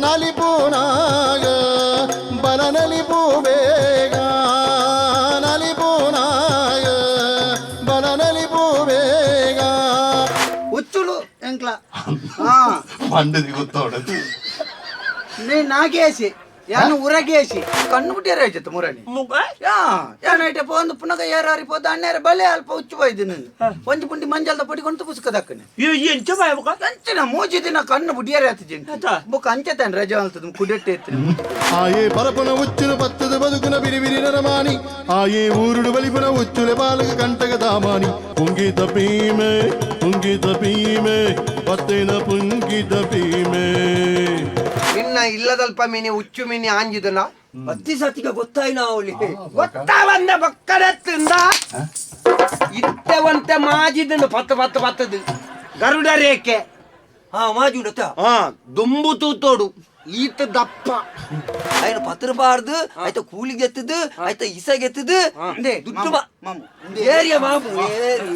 ನಲಿಪುನಾಗ ಬಲನಲಿಪು ಬೇಗ ನಲಿಪುನಾಗ ಬಲನಲಿಪು ಬೇಗ. ಉಚ್ಚುಳು ಎಂಕ್ಲ ಹಾ. ಪಂಡದಿ ಗೊತ್ತೋಡದು. ನೀ ನಾಗೇಶಿ ಯಾನು ಉರಗೇಶಿ ಕಣ್ಣು ಬಿಟ್ಟಿರ ಆಯ್ತು ಮುರಣಿ. ಯಾ ಯಾನ್ ಐಟೆ ಪೋಂದು ಪುನಗ ಏರಾರಿ ಪೋದು ಅಣ್ಣೇರ ಬಲೆ ಅಲ್ಪ ಉಚ್ಚು ಬೈದು ನಿನ್ನ ಒಂಜಿ ಪುಂಡಿ ಮಂಜಲ್ದ ಪೊಡಿ ಕೊಂತು ಪುಸ್ತಕ ದಕ್ಕನೆ. ಎಂಚ ಬಾಯ ಬೊಕ? ಅಂಚಿನ ಮೂಜಿ ದಿನ ಕಣ್ಣು ಬುಡಿಯರೆ ಆತು. ಆತ. ಬೊಕ್ಕ ಅಂಚೆ ತಾನು ರಜೆ ಅಲ್ತದ ಕುಡೆಟ್ಟೆ ಇತ್ತು. ಆಯೇ ಪರಪುನ ಉಚ್ಚುನು ಪತ್ತದ ಬದುಕುನ ಬಿರಿಬಿರಿ ನರಮಾನಿ ಆಯೇ ಊರುಡು ಬಲಿಪುನ ಉಚ್ಚುಲೆ ಬಾಲಕ ಕಂಟಕ ದಾಮಾನಿ ಪುಂಗಿತ ಭೀಮೆ ಪುಂಗಿತ ಭೀಮೆ ಪತ್ತಿನ ಪುಂಗಿತ ಭೀಮೆ. ನಿನ್ನ ಇಲ್ಲದಲ್ಪ ಮೀನಿ ಉಚ್ಚು ಮೀನಿ ಆಂಜಿದನ. ಬತ್ತಿ ಸತಿಗ ಗೊತ್ತಾಯ್ನ ಅವಳಿ. ಗೊತ್ತಾವಂದ ಬಕ್ಕಡತ್ತಿಂದ ಇತ್ತವಂತೆ ಮಾಜಿದನು ಪತ್ತ ಪತ್ತ ಪತ್ತದು ಗರುಡ ರೇಖೆ. ಹಾ ಮಾಜುಂಡತ. ಹಾ ದುಂಬು ತೂತೋಡು ಈತ ದಪ್ಪ. ಆಯ್ನ ಪತ್ರ ಬಾರ್ದು ಆಯ್ತ ಕೂಲಿಗೆ ಎತ್ತದು ಆಯ್ತ ಇಸಗೆ ಎತ್ತದು. ಇಂದೇ, ದುಡ್ಡು ಮಾಮು, ಮಾಮು, ಇಂದೇ. ಏರಿಯ ಮಾಮು ಏರಿ.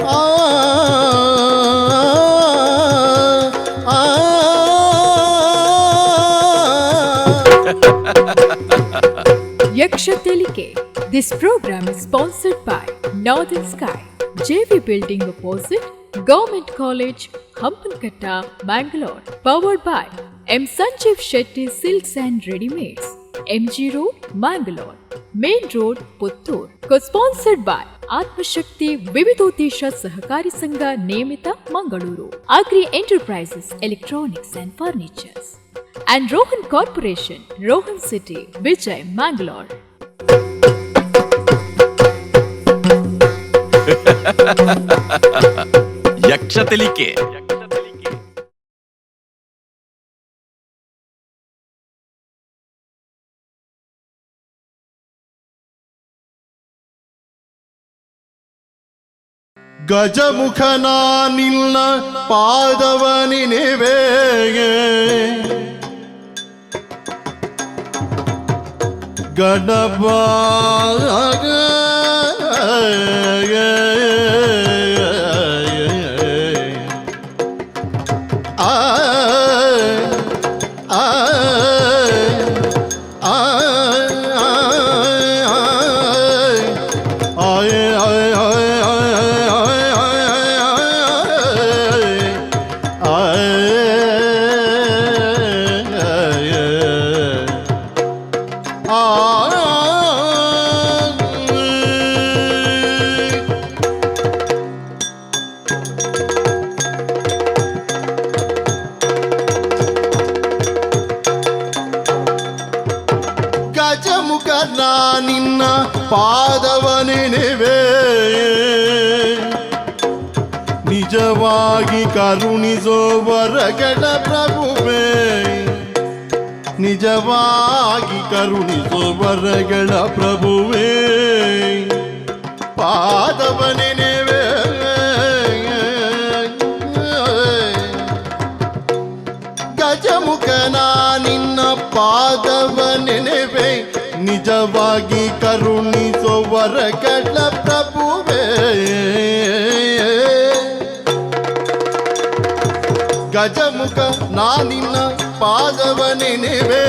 ಆ ಆ Yaksha Telike. This program is sponsored by Northern Sky, JV Building opposite Government College, Hampankatta, Mangalore. Powered by M. Sanjeev Shetty Silks and Readymades, MG Road, Mangalore, Main Road, Puttur. Co-sponsored by Atmashakti Vividodesha Sahakari Sangha Nemita, Mangaluru, Agri Enterprises, Electronics and Furnitures, and Rohan Corporation, Rohan City, Vijay, Mangalore. ಯಕ್ಷ ತೆಲಿಕೆ. ಗಜಮುಖನ ನಿನ್ನ ಪಾದವ Nineveh Ganapa ಆ ಆ ಆ ಆಯ್ ಆಯ್ ಆಯ್ ಆಯ್ ಆಯ್ ಆಯ್ ಆಯ್ ಆ. ಗಜಮುಖ ನಿನ್ನ ಪಾದವ ನೆನೆವೆ ನಿಜವಾಗಿ ಕರುಣಿಸೋ ವರಗಳ ಪ್ರಭುವೇ ನಿಜವಾಗಿ ಕರುಣಿಸೋ ವರಗಳ ಪ್ರಭುವೇ ಪಾದವ ನೆನೆವೆ ಗಜಮುಖನ ನಿನ್ನ ಪಾದವ ನೆನೆವೆ ನಿಜವಾಗಿ ಕರುಣಿಸೋ ವರಗಳ ಪ್ರಭುವೇ ಗಜಮುಖ ನಾ ನಿನ್ನ ಪಾದವ ನೆನೆವೆ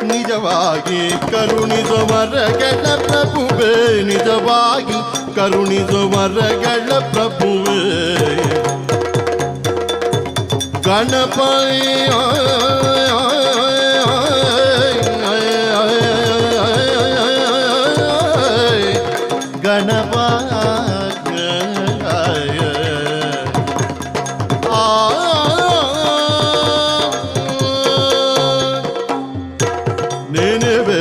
ನಿಜವಾಗಿ ಕರುಣಿಸೋ ವರಗಳ ಪ್ರಭುವೇ ನಿಜವಾಗಿ ಕರುಣಿಸೋ ವರಗಳ ಪ್ರಭುವೇ ಗಣಪ ಗಣಪ ಆ ನೆನೆವೆ.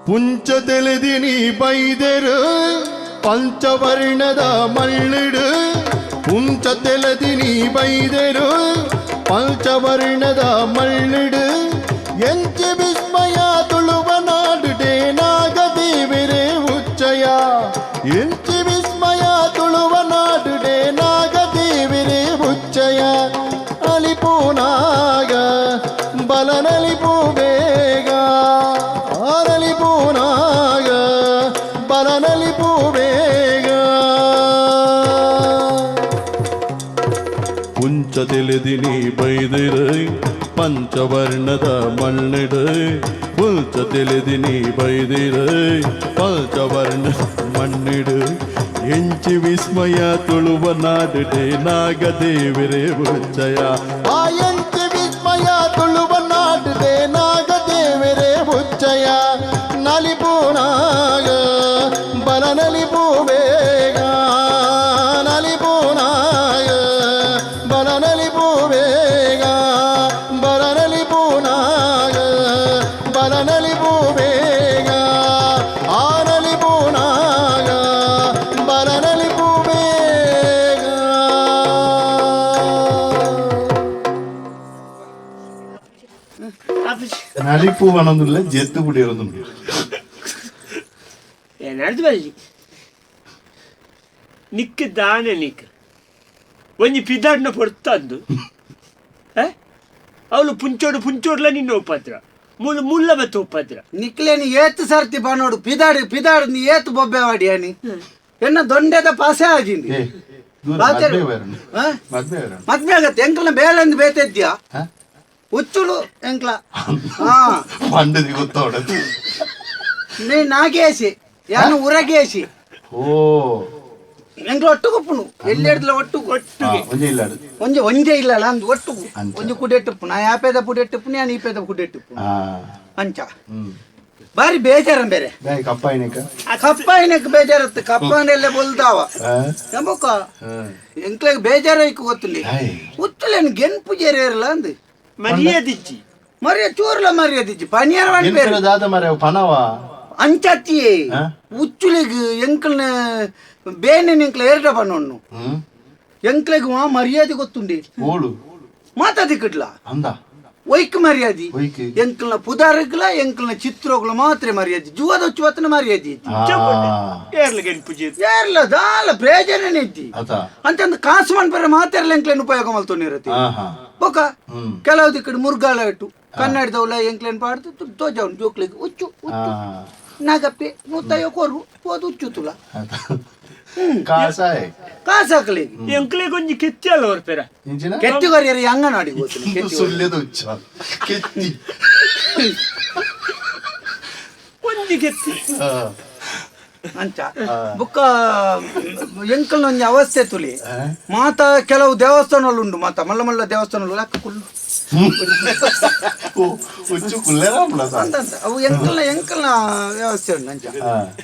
ಪುಂಚ ತೆಲೆದಿನಿ ಬೈದೆರು ಪಂಚವರ್ಣದ ಮಳ್ಳಿಡು ಪುಂಚ ತೆಲೆದಿನಿ ಬೈದೆರು ಪಂಚವರ್ಣದ ಮಳ್ಳಿಡು ಎಂಚಿ ವಿಸ್ಮಯ ತುಳುವ ನಾಡುಡೆ ನಾಗದೇವಿರೇ ಉಚ್ಚಯ ಎಂಚಿ ವಿಸ್ಮಯ ತುಳುವ ನಾಡುಡೆ ನಾಗದೇವಿರೇ ಉಚ್ಚಯ ಅಲಿಪೂನಾಗ ಬಲನಲಿಪು ಬೇಗ. ಆ ಬಲನಲಿಪು ಬೇಗ. ಪುಂಚ ತಿಳಿದಿನಿ ಬೈದಿರೈ ಪಂಚವರ್ಣದ ಮಣ್ಣಿಡೈ, ಪುಂಚ ತಿಳಿದಿನಿ ಬೈದಿರೈ ಪಂಚವರ್ಣ ಮಣ್ಣಿಡು, ಎಂಚಿ ವಿಸ್ಮಯ ತುಳುವ ನಾಡುಡೆ ನಾಗದೇವಿರೇ ಉಚ್ಚಯ. ಆ ಎಂಚಿ ವಿಸ್ಮಯ ತುಳುವ ನಾಡುಡೆ ನಾಗದೇವಿರೇ ಉಚ್ಚಯ. ನಲಿಪು ನಾಗ ಬಲನಲಿಪು ಬೇಗ, ನಲಿಪು ನಾಗ ಬಲನಲಿಪು ಬೇಗ, ಬಲನಲಿಪು ನಾಗ ಬಲನಲಿಪು ಬೇಗ, ಆ ನಲಿಪು ನಾಗ ಬಲನಲಿಪು ಬೇಗ. ನಲಿಪು ಪಣೊಂದುಲ್ಲ, ಜೆತ್ತು ಪುಡಿಯರೊಂದುಲ್ಲ. ಏನಾಡ್ದು ಬಲ್ಲಿ ನಿಕ್ ದಾನೆ ನಿಕ್ ಒಂಜಿ ಪಿದಾಡ್ನ ಪೊರ್ತಂದು ಅವಳು ಪುಂಚೋಡು ಪುಂಚೋಡ್ಲ ನಿನ್ನ ಉಪದ್ರ ಮೂಲ ಮುಲ್ಲ ಬತ್ತ ಉಪದ್ರ. ನಿಕ್ಲೇನಿ ಏತ್ ಸರ್ತಿ ಬನೋಡು ಪಿದಾಡು ಪಿದಾಡು, ನೀ ಏತ್ ಬೊಬ್ಬೆ ವಾಡಿ అని ಎನ್ನ ದೊಂಡೆದ ಪಾಸೆ ಆಜಿಂది. ಮದ್ವೆ ಆಗತ್ತೆ ಎಂಕ್ಲನ ಬೇಲೆಂದು ಬೇತೆದ್ಯಾ ಹುಚ್ಚುಳು ಎಂಕ್ಲ. ಹಾ ಪಂಡದಿ ಗೊತ್ತೋಡ. ನೀ ನಾಗೇಶಿ ಯಾನು ಉರಗೇಶಿ. ಓ ಎಂಕ್ಲ ಒಟ್ಟುಗುಪ್ಪುನು ಎಲ್ಲಿ ಹಿಡ್ದಲ ಒಟ್ಟುಗು. ಒಂಜಿ ಇಲ್ಲ. ಒಂಜಿ ಒಂಜೆ ಇಲ್ಲಲ್ಲ ಅಂದ್ ಒಟ್ಟುಗು. ಅಂಚ. ಒಂಜಿ ಕುಡೆಟ್ಟುಪ್ಪು ನಾ ಯಾಪೇದ ಪುಡೆಟ್ಟುಪ್ಪು, ನಾನು ಈಪೇದ ಕುಡೆಟ್ಟುಪ್ಪು ಅಂಚ. ಬಾರಿ ಬೇಜಾರ ಬೇರೆ. ಕಪ್ಪ ಏನಕ್ಕ? ಕಪ್ಪ ಏನಕ್ಕೆ ಬೇಜಾರತ್ತೆ, ಕಪ್ಪನೆಲ್ಲ ಬೊಲ್ದಾವ ಎಂಬೊಕ್ಕ ಎಂಕ್ಲೆಗ್ ಬೇಜಾರ ಇಕ್ಕು ಗೊತ್ತಿಲ್ಲ. ಹುಚ್ಚುಲೇನು ಗೆನ್ಪು ಜೇರಿರಲ್ಲ ಅಂದ್. ಮರ್ಯಾದಿಜ್ಜಿ. ಮರ್ಯ ಚೂರ್ಲ ಮರ್ಯಾದಿಜ್ಜಿ ಪನಿಯಾರ ಬೇರೆ. ದಾದ ಮರ ಪನವ. ಅಂಚತ್ತಿಯೇ. ಆ? ಹುಚ್ಚುಲೆಗ್ ಎಂಕಲ್ನ ಬೇನೆ ಎಂಕ್ಲ ಎರಡ ಪನ್ನೊಣ್ಣು. ಎಂಕ್ಲೆಗ್ ಆ ಮರ್ಯಾದೆ ಗೊತ್ತುಂಡಿ. ಓಳು? ಮಾತಾದಿಕ್ಕಿಡ್ಲ. ಅಂದ. ಒಯ್ಕ್ ಮರ್ಯಾದೆ. ಒಯ್ಕ್. ಎಂಕಲ್ನ ಪುದಾರ್ಗ್ಲ ಎಂಕಲ್ನ ಚಿತ್ರೋಗ್ಲ ಮಾತ್ರ ಮರ್ಯಾದೆ, ಜುವದ ಹುಚ್ಚು ಮರ್ಯಾದೆ ಇಜ್ಜಿ. ಏರ್ಲ ಗೆನ್ಪು ಜೇರು. ಏರ್ಲ ದಾಲ ಪ್ರಯೋಜನನೇ ಇಜ್ಜಿ. ಅತ. ಅಂತಂದು ಕಾಸು ಮನ್ಪರ ಮಾತೆರ್ಲ ಎಂಕ್ಲೇನ್ ಉಪಯೋಗ ಮಲ್ತೊಂದಿರತ್ತೆ. ಬೊಕ ಕೆಲವು ದಿಕ್ಕಡ್ ಮುರ್ಗಾಲ ಇಟ್ಟು ಕನ್ನಡದವಲ ಎಂಕ್ಲೇನ್ ಪಾಡ್ದು ತೋಜವನ್ ಜೋಕ್ಲಿಗೆ ಹುಚ್ಚು ಹುಚ್ಚು ನಾಗಪ್ಪೆ ನೂತಯ್ಯ ಕೊರು ಹೋದು ಹುಚ್ಚು ತುಲ. ಕಾಸಾಯ್. ಕಾಸಾಕ್ಲಿ. ಎಂಕ್ಲೆಗ್ ಒಂಜಿ ಕೆತ್ತಿ ಅಲ್ಲ ಹೊರ್ಪೆರ. ಇಂಚಿನ ಕೆತ್ತಿಗೊರಿಯರಿ ಅಂಗನವಾಡಿ ಗೊತ್ತಿಲ್ಲ ಕೆತ್ತಿ. ಸುಳ್ಯದ ಹುಚ್ಚ ಕೆತ್ತಿ. ಒಂಜಿ ಕೆತ್ತಿ. ಅಂಚ ಬುಕ್ಕ ಎಂಕಲ್ನ ಒಂಜಿ ಅವಸ್ಥೆ ತುಲಿ ಮಾತ ಕೆಲವು ದೇವಸ್ಥಾನಗಳು ಉಂಡು, ಮಾತ ಮಲ್ಲ ಮಲ್ಲ ದೇವಸ್ಥಾನಗಳು ಲಕ್ಕ ಕುಲ್ಲು. ಓ ಹುಚ್ಚು ಕುಲ್ಲೇರಾಂಬಳ. ಅಂತ ಅಂತ ಅವು ಎಂಕಲ್ನ ಎಂಕಲ್ನ ವ್ಯವಸ್ಥೆ ಉಂಡು ಅಂಚ.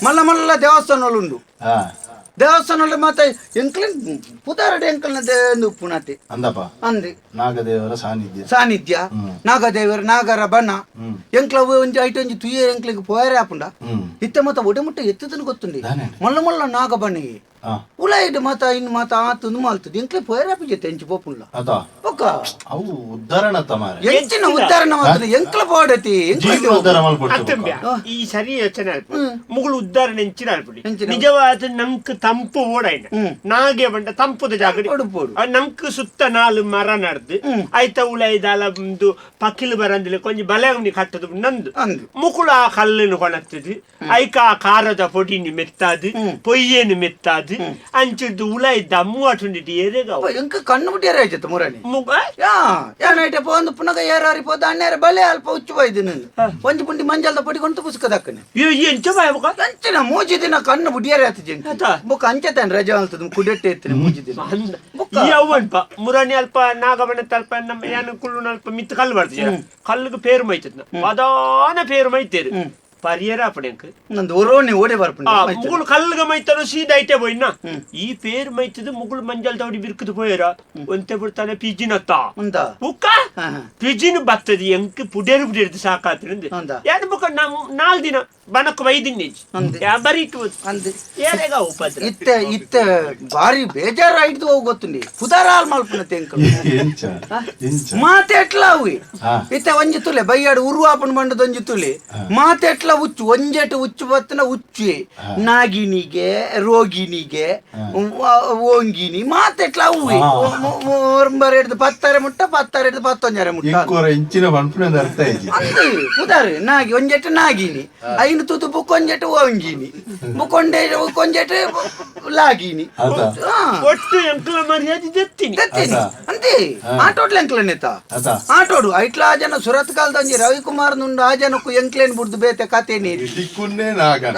ಮಲ್ಲ ಮಲ್ಲ ದೇವಸ್ಥಾನಗಳು ಉಂಡು. ದೇವಸ್ಥಾನಗಳು ಮಾತ ಎಂಕಲಿನ್ ಪುದಾರಡೆ ಎಂಕಲ್ನ ಉಪ್ಪುನತೆ. ಅಂದಪ್ಪ. ಅಂದೆ. ನಾಗದೇವರ ಸಾನ್ನಿಧ್ಯ. ಸಾನ್ನಿಧ್ಯ ನಾಗದೇವರ ನಾಗರ ಬಣ್ಣ ಎಂಕ್ಲ ಒಂಜಿ ಐಟ್ ಒಂಜಿ ತುಯ್ಯ ಎಂಕ್ಲಿಗೆ ಪೋಯರೆ ಆಪುಂಡ. ಇತ್ತೆ ಮಾತ ಒಡೆ ಮುಟ್ಟ ಎತ್ತದನ್ನು ಗೊತ್ತುಂಡಿ. ದಾನೆ? ಮಲ್ಲ ಮಲ್ಲ ನಾಗ ಬಣ್ಣ ಉಲಾಯಿಡ್ ಮಾತ ಇನ್ನು ಮಾತ ಆತಂದು ಮಾಲ್ತದೆ ಎಂಕ್ಲೆ ಪೋಯರೆ ಆಪುಜೆ ಎಂಚಿ ಪೋಪುಂಡ್ಲ. ಅತ. ಬೊಕ್ಕ ಅವು ಉದ್ಧಾರಣ ತಮಾರೆ. ಎಂಚಿನ ಉದ್ಧಾರಣ ಮಾತ್ರ ಎಂಕ್ಲ ಪೋಡತಿ ಎಂಕ್ಲ. ಜೀವ ಉದ್ಧಾರ ಮಲ್ಪೊಡ್ಚು. ಅತ್ತಂಬ್ಯ ಈ ಸರಿ ಯೋಚನೆ ಅಲ್ಪ ಮುಗುಳು ಉದ್ದಾರಣೆ ಎಂಚಿನ ಅಲ್ಪಡಿ. ಎಂಚಿನ? ನಿಜವಾದ ನಮ್ಕ್ ತಂಪು ಓಡಾಯ್ನ ನಾಗೆ ಬಂಡ ತಂಪುದ ಜಾಗ. ಉಡುಪೋಡು. ನಮ್ಕ್ ಸುತ್ತ ನಾಲು ಮರ ನಡ್ದು ಐತ ಉಳೈದಾಲ ಒಂದು ಪಕ್ಕಿಲು ಬರಂದಿಲ್ಲ ಕೊಂಚ ಬಲೆ ಕಟ್ಟದು ನಂದು. ಅಂದು. ಮುಕುಳು ಆ ಕಲ್ಲನ್ನು ಕೊಣತ್ತದು ಐಕ ಆ ಖಾರದ ಪೊಡಿని ಮೆತ್ತಾದು ಪೊಯ್ಯೇನು ಮೆತ್ತಾದು ಅಂಚಿದ್ದು ಉಳೈ ದಮ್ಮು ಅಟುಂಡಿಟ್ಟು ಏರೆಗ ಎಂಕ ಕಣ್ಣು ಬಿಟ್ಟಿಯರ ಆಯ್ತು ಮುರಣಿ. ಮುಗ. ಯಾ ಯಾನೈಟೆ ಪೋಂದು ಪುನಗ ಏರಾರಿ ಪೋದು ಅಣ್ಣೇರ ಬಲೆ ಅಲ್ಪ ಹುಚ್ಚು ಬೈದು ನಾನು ಒಂಜಿ ಪುಂಡಿ ಮಂಜಲ್ದ ಪೊಡಿ ಕೊಂಡು ಪುಸ್ತಕದಕ್ಕನೆ. ಎಂಚ ಬಾಯ ಮುಖ. ಅಂಚಿನ ಮೂಜಿ ದಿನ ಕಣ್ಣು ಬುಡಿಯರೆ ಆತು ಜಂಟಿ. ಆತ. ಬೊಕ್ಕ ಅಂಚೆ ರಜೆ ಅಲ್ತದ ಕುಡೆಟ್ಟೆ ಇತ್ತು ಮೂಜಿ ದಿನ ಬೊಕ್ಕ. ಈ ಅವ್ವನ್ಪ ಮುರಾಣಿ ಅಲ್ಪ ನಾಗಬಣ್ಣ ತಲ್ಪ ನಮ್ಮ ಯಾನು ಕುಳ್ಳು ಅಲ್ಪ ಮಿತ್ತು ಕಲ್ಲು ಬರ್ತದೆ ಕಲ್ಲುಗೆ ಪೇರು ಮೈತದ ಪದಾನ ಪೇರು ಮೈತೇರು ಪರಿಯರ ಅಪ್ಪಣೆಂಕ್. ನಂದು ಒರೋಣಿ ಓಡೆ ಬರ್ಪುಂಡು. ಆ ಮುಗುಳು ಕಲ್ಲುಗ ಮೈತನು ಸೀದಾ ಐತೆ ಪೋಯಿನ ಈ ಪೇರು ಮೈತದ ಮುಗುಳು ಮಂಜಲ್ ತವಡಿ ಬಿರ್ಕದ ಪೋಯರ ಒಂತೆ ಬಿಡ್ತಾನೆ ಪಿಜಿನತ್ತ. ಉಂದ. ಬುಕ್ಕ ಹಾ, ಹಾ. ಪಿಜಿನ ಬತ್ತದ ಎಂಕ್ ಪುಡೇರು ಪುಡೇರ್ದು ಸಾಕಾತ್ರಿಂದ. ಹೌದಾ? ಯಾರು ಬುಕ್ಕ ನಮ್ ನಾಲ್ ದಿನ ಬನಕ್ ವೈದಿನ್ನೇಜ್. ಅಂದೆ. ಯಾ ಬರೀತು. ಅಂದೆ. ಏರೆಗ ಉಪದ್ರ. ಇತ್ತೆ ಇತ್ತೆ ಬಾರಿ ಬೇಜಾರಾಯ್ತು ಹೋಗ್ ಗೊತ್ತುಂಡಿ ಪುದಾರಾಲ್ ಮಲ್ಪುನ ತೆಂಕಲು. ಎಂಚ ಎಂಚ? ಮಾತೆಟ್ಲ ಅವಿ. ಹಾ. ಇತ್ತೆ ಒಂಜಿ ತುಲೆ ಬೈಯಾಡು ಉರುವಾಪನ ಬಂಡದ ಒಂಜಿ ತುಲೆ ಮಾತೆಟ್ಲ. ಮಾತೆಟ್ಲ ಉಚ್ಚು ಒಂಜೆಟ್ ಉಚ್ಚು ಬತ್ತನ ಉಚ್ಚು ನಾಗಿನಿಗೆ ರೋಗಿನಿಗೆ ಓಂಗಿನಿ ಮಾತೆಟ್ಲ ಅವುವೆ ಒಂಬರ ಹಿಡ್ದು ಪತ್ತಾರೆ ಮುಟ್ಟ ಪತ್ತಾರೆ ಹಿಡ್ದು ಪತ್ತೊಂಜರೆ ಮುಟ್ಟ ಇಂಕೋರ ಇಂಚಿನ ಪನ್ಪುನ ಅರ್ಥ ಆಯ್ತು ಅಂದು ಉದಾರು ನಾಗಿ ಒಂಜೆಟ್ ನಾಗಿನಿ ಐನು ತುತು ಬುಕ್ಕೊಂಜೆಟ್ ಓಂಗಿನಿ ಬುಕ್ಕೊಂಡೆ ಕೊಂಜೆಟ್ ಲಾಗಿನಿ ಅದ. ಒಟ್ಟು ಎಂಕಲ ಮರ್ಯಾದೆ ದೆತ್ತೀನಿ ದೆತ್ತೀನಿ ಅಂತೆ ಆಟೋಡ್ಲ ಎಂಕ್ಲನೇತ ಅದ. ಆಟೋಡು ಐಟ್ಲ ಆ ಜನ ಸುರತ್ ಕಾಲದಂಜಿ ರವಿಕುಮಾರ್ ನುಂಡು ಆ ಜನಕ್ಕೂ ಎಂಕ್ಲೇನ್ ಬುಡ್ದು ಬೇತೆ ಕತೆ ನೀರು ದಿಕ್ಕುನ್ನೇ ನಾಗನ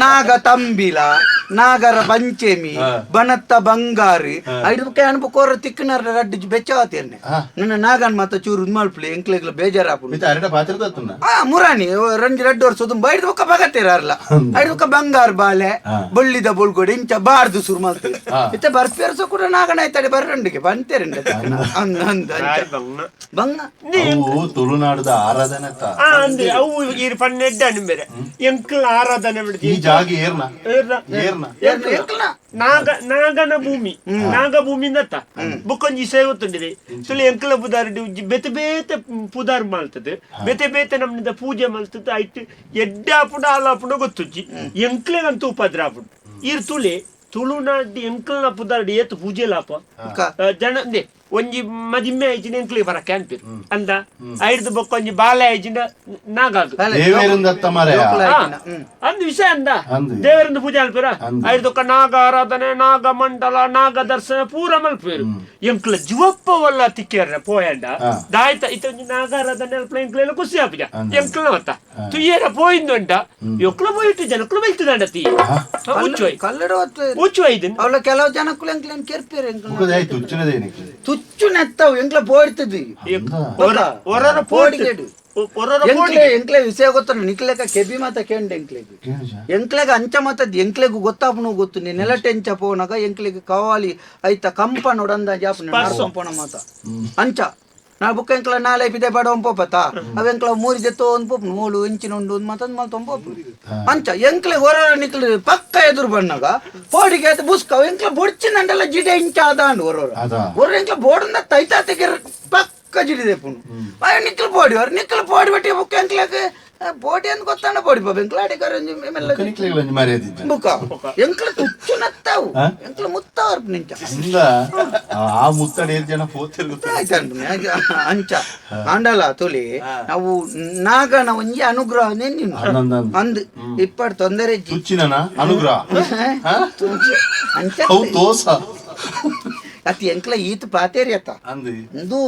ನಾಗ ತಂಬಿಲ ನಾಗರ ಪಂಚಮಿ ಬನತ್ತ ಬಂಗಾರಿ ಐದು ಅನ್ಬು ಕೋರ ತಿಕ್ಕನರ ರಡ್ಡು ಬೆಚ್ಚಾತೇನೆ ನನ್ನ ನಾಗನ್ ಮಾತ ಚೂರು ಮಲ್ಪಲಿ ಎಂಕ್ಲೆಗ್ಲ ಬೇಜಾರಾಪುಂಡು ಮಿತ್ತ ಅರೆಡ ಪಾತ್ರ ತತ್ತುನ ಆ ಮುರಾಣಿ ರಂಜಿ ರಡ್ಡು ವರ್ಷ ತುಂಬ ಐದು ಬೊಕ್ಕ ಬಗತ್ತೇರ ಅರ್ಲ ಐದು ಬೊಕ್ಕ ಬಂಗಾರ ಬಾಲೆ ಬೊಳ್ಳಿದ ಬೊಳ್ಗೊಡೆ ಇಂಚ ಬಾರ್ದು ಸುರು ಮಲ್ತದೆ ಇತ್ತೆ ಬರ್ಪೇರ್ಸ ಕೂಡ ನಾಗನ ಆಯ್ತಾಡೆ ಬರ್ರಂಡಿಗೆ ಬಂತೇರಂಡ ಅಂದ ಅಂದ ಬಾರಿ ಬಂಗ್ನ. ಬಂಗ ಅವು ತುಳುನಾಡದ ಆರಾಧನೆ ತ ಆ ಅಂದೆ ಅವು ಈರ್ ಪನ್ನೆಡ್ಡ ಬೇರೆ ಎಂಕಲ ಆರಾಧನೆ ಈ ಬಿಡ್ತಿ ಜಾಗ ಏರ್ನ ಏರ್ನ? ಏರ್ನ ಎಂಕ್ಲನ ನಾಗ ನಾಗನ ಭೂಮಿ ನಾಗ ಭೂಮಿ ನತ್ತ ಬುಕ್ಕೊಂಜಿ ಸೇವೆ ಗೊತ್ತುಂಡಿದೆ ಸುಲಿ ಎಂಕಲ ಪುದಾರ್ ಬೇತೆ ಬೇತೆ ಪುದಾರ್ ಮಲ್ತದೆ ಬೇತೆ ಬೇತೆ ನಮ್ಮಿಂದ ಪೂಜೆ ಮಲ್ತದೆ ಐಟ್ ಎಡ್ಡೆ ಆಪುಂಡು ಆಲ ಆಪುಂಡು ಗೊತ್ತುಜ್ಜಿ ಎಂಕ್ಲೆಗಂತೂ ಉಪದ್ರ ಆಪುಂಡು ಈರ್ ತುಳಿ ತುಳುನಾಡ್ ಎಂಕಲ್ನ ಪುದಾರ್ಡ್ ಏತ್ ಪೂಜೆ ಲಾಪ ಜನ ಅಂದೆ ಒಂಜಿ ಮದಿಮ್ಮೆ ಆಯ್ಚಿನ ಎಂಕ್ಲೆ ಬರಕ್ಕೆ ಅನ್ಪಿರು ಅಂದ ಐಡ್ದು ಬೊಕ್ಕೊಂಜಿ ಬಾಲೆ ಆಯ್ಚಿನ ನಾಗಾಗು ದೇವೇರಿಂದ ಮಾರಾಯ ಅಂದ್ ವಿಷಯ ಅಂದ ಅಂದು. ದೇವರಿಂದ ಪೂಜೆ ಅಲ್ಪಿರ ಅಂದು. ಐದಕ್ಕ ನಾಗ ಆರಾಧನೆ ನಾಗ ಮಂಡಲ ನಾಗ ದರ್ಶನ ಪೂರ ಮಲ್ಪೇರು ಎಂಕ್ಲ ಜುವಪ್ಪವಲ್ಲ ತಿಕ್ಕೇರ ಪೋಯಂಡ ದಾಯ್ತ ಇತ್ತ ಒಂಜಿ ನಾಗ ಆರಾಧನೆ ಅಲ್ಪ ಎಂಕ್ಲೆಲ್ಲ ಖುಷಿ ಆಪುಜ ಎಂಕ್ಲ ಮತ್ತ ತುಯ್ಯರ ಪೋಯಿಂದುಂಡ ಎಂಕ್ಲ ಪೋಯಿಟ್ಟು ಜನಕ್ಲು ಬೈತುದಂಡ ತೀ ಉಚ್ಚೋಯ್ ಕಲ್ಲಡ ಉಚ್ಚೋಯ್ ಇದನ್ ಅವಳ ಕೆಲವು ಜನಕ್ಕೂ ಎಂಕ್ಲೇನ್ ಕೆರ್ಪೇರು ಎಂಕ್ಲ ಮುಖದ ಆಯ್ತು ಉಚ್ಚನದೇನಕ್ಕೆ ತುಚ್ಚು ನೆತ್ತವು ಎಂಕ್ಲ ಬೋಡ್ತದಿ ಹೊರರ ಪೋಡಿಗೇಡು. ಹೊರರ ಎಂಕ್ಲೆ ಎಂಕ್ಲೆ ವಿಷಯ ಗೊತ್ತ ನಿಕ್ಲೆಕ ಕೆಬಿ ಮಾತ ಕೇಂಡ್ ಎಂಕ್ಲೆಗ್ ಎಂಕ್ಲೆಗ ಅಂಚ ಮಾತದ್ ಎಂಕ್ಲೆಗ್ ಗೊತ್ತಾಪನು ಗೊತ್ತು ನೀ ನೆಲಟೆ ಎಂಚ ಪೋನಾಗ ಎಂಕ್ಲೆಗ್ ಕವಾಲಿ ಐತ ಕಂಪ ನೋಡಂದ ಜಾಪನ ಪೋಣ ಮಾತ ಅಂಚ ನಾ ಬುಕ್ಕ ಎಂಕ್ಲ ನಾಳೆ ಪಿದೆ ಬಡವಂ ಪೋಪತ ಅವ ಎಂಕ್ಲ ಮೂರಿ ಜೆತ್ತೋ ಒಂದ್ ಪೋಪು ಮೂಲು ಇಂಚಿನ ಉಂಡು ಒಂದ್ ಮಾತಂದ್ ಮಲ್ತೊಂದ್ ಪೋಪು ಅಂಚ ಎಂಕ್ಲೆ ಹೊರ ನಿಕ್ಲೆ ಪಕ್ಕ ಎದುರು ಬಣ್ಣಗ ಪೋಡಿಗೆ ಆಯ್ತು ಬುಸ್ಕ ಅವ ಎಂಕ್ಲ ಬೊಡ್ಚಿನಂಡಲ್ಲ ಜಿಡೆ ಇಂಚ ಅದಾಂಡು ಹೊರೊರ ಅದಾ. ಹೊರ ಎಂಕ್ಲ ಬೋಡಂದ ತೈತಾತೆಗೆ ಪಕ್ಕ ಜಿಡಿದೆ ಪುಣು ಅಯ್ಯೋ ನಿಕ್ಲು ಪೋಡಿ ಅವ್ರು ನಿಕ್ಲು ಪೋಡಿ ಬಟ್ಟಿ ಬುಕ್ಕ ಎಂಕ್ಲಕ್ ಬೋಟಿ ಅಂತ ಗೊತ್ತಾನ ಪೋಡಿ ಪಾಪ ಎಂಕ್ಲ ಅಡಿಕಾರ ಮೆಲ್ಲ ಕನಿಕ್ಲೆಗಳ ಮರ್ಯಾದೆ ಇದ್ದ. ಬುಕ್ಕ ಎಂಕ್ಲ ತುಚ್ಚು ನತ್ತಾವು ಎಂಕ್ಲ ಮುತ್ತವರ್ ನಿಂಚ ಅಂದ ಆ ಮುತ್ತಡ ಏಳ್ ಜನ ಪೋತಿರು ಆಯ್ತು ಅಂಚ ಆಂಡಲ ತುಲಿ ನಾವು ನಾಗನ ಒಂಜಿ ಅನುಗ್ರಹ ನೀನು ಅಂದಂದ. ಅಂದ್ ಇಪ್ಪಡ್ ತೊಂದರೆ ಇಜ್ಜಿ. ತುಚ್ಚಿನ ಅನುಗ್ರಹ ತುಚ್ಚು. ಅಂಚ ಅವು ತೋಸ ಅತಿ ಎಂಕ್ಲ ಈತ ಪಾತೇರಿ ಅತ್ತ ಅಂದು ಇಂದು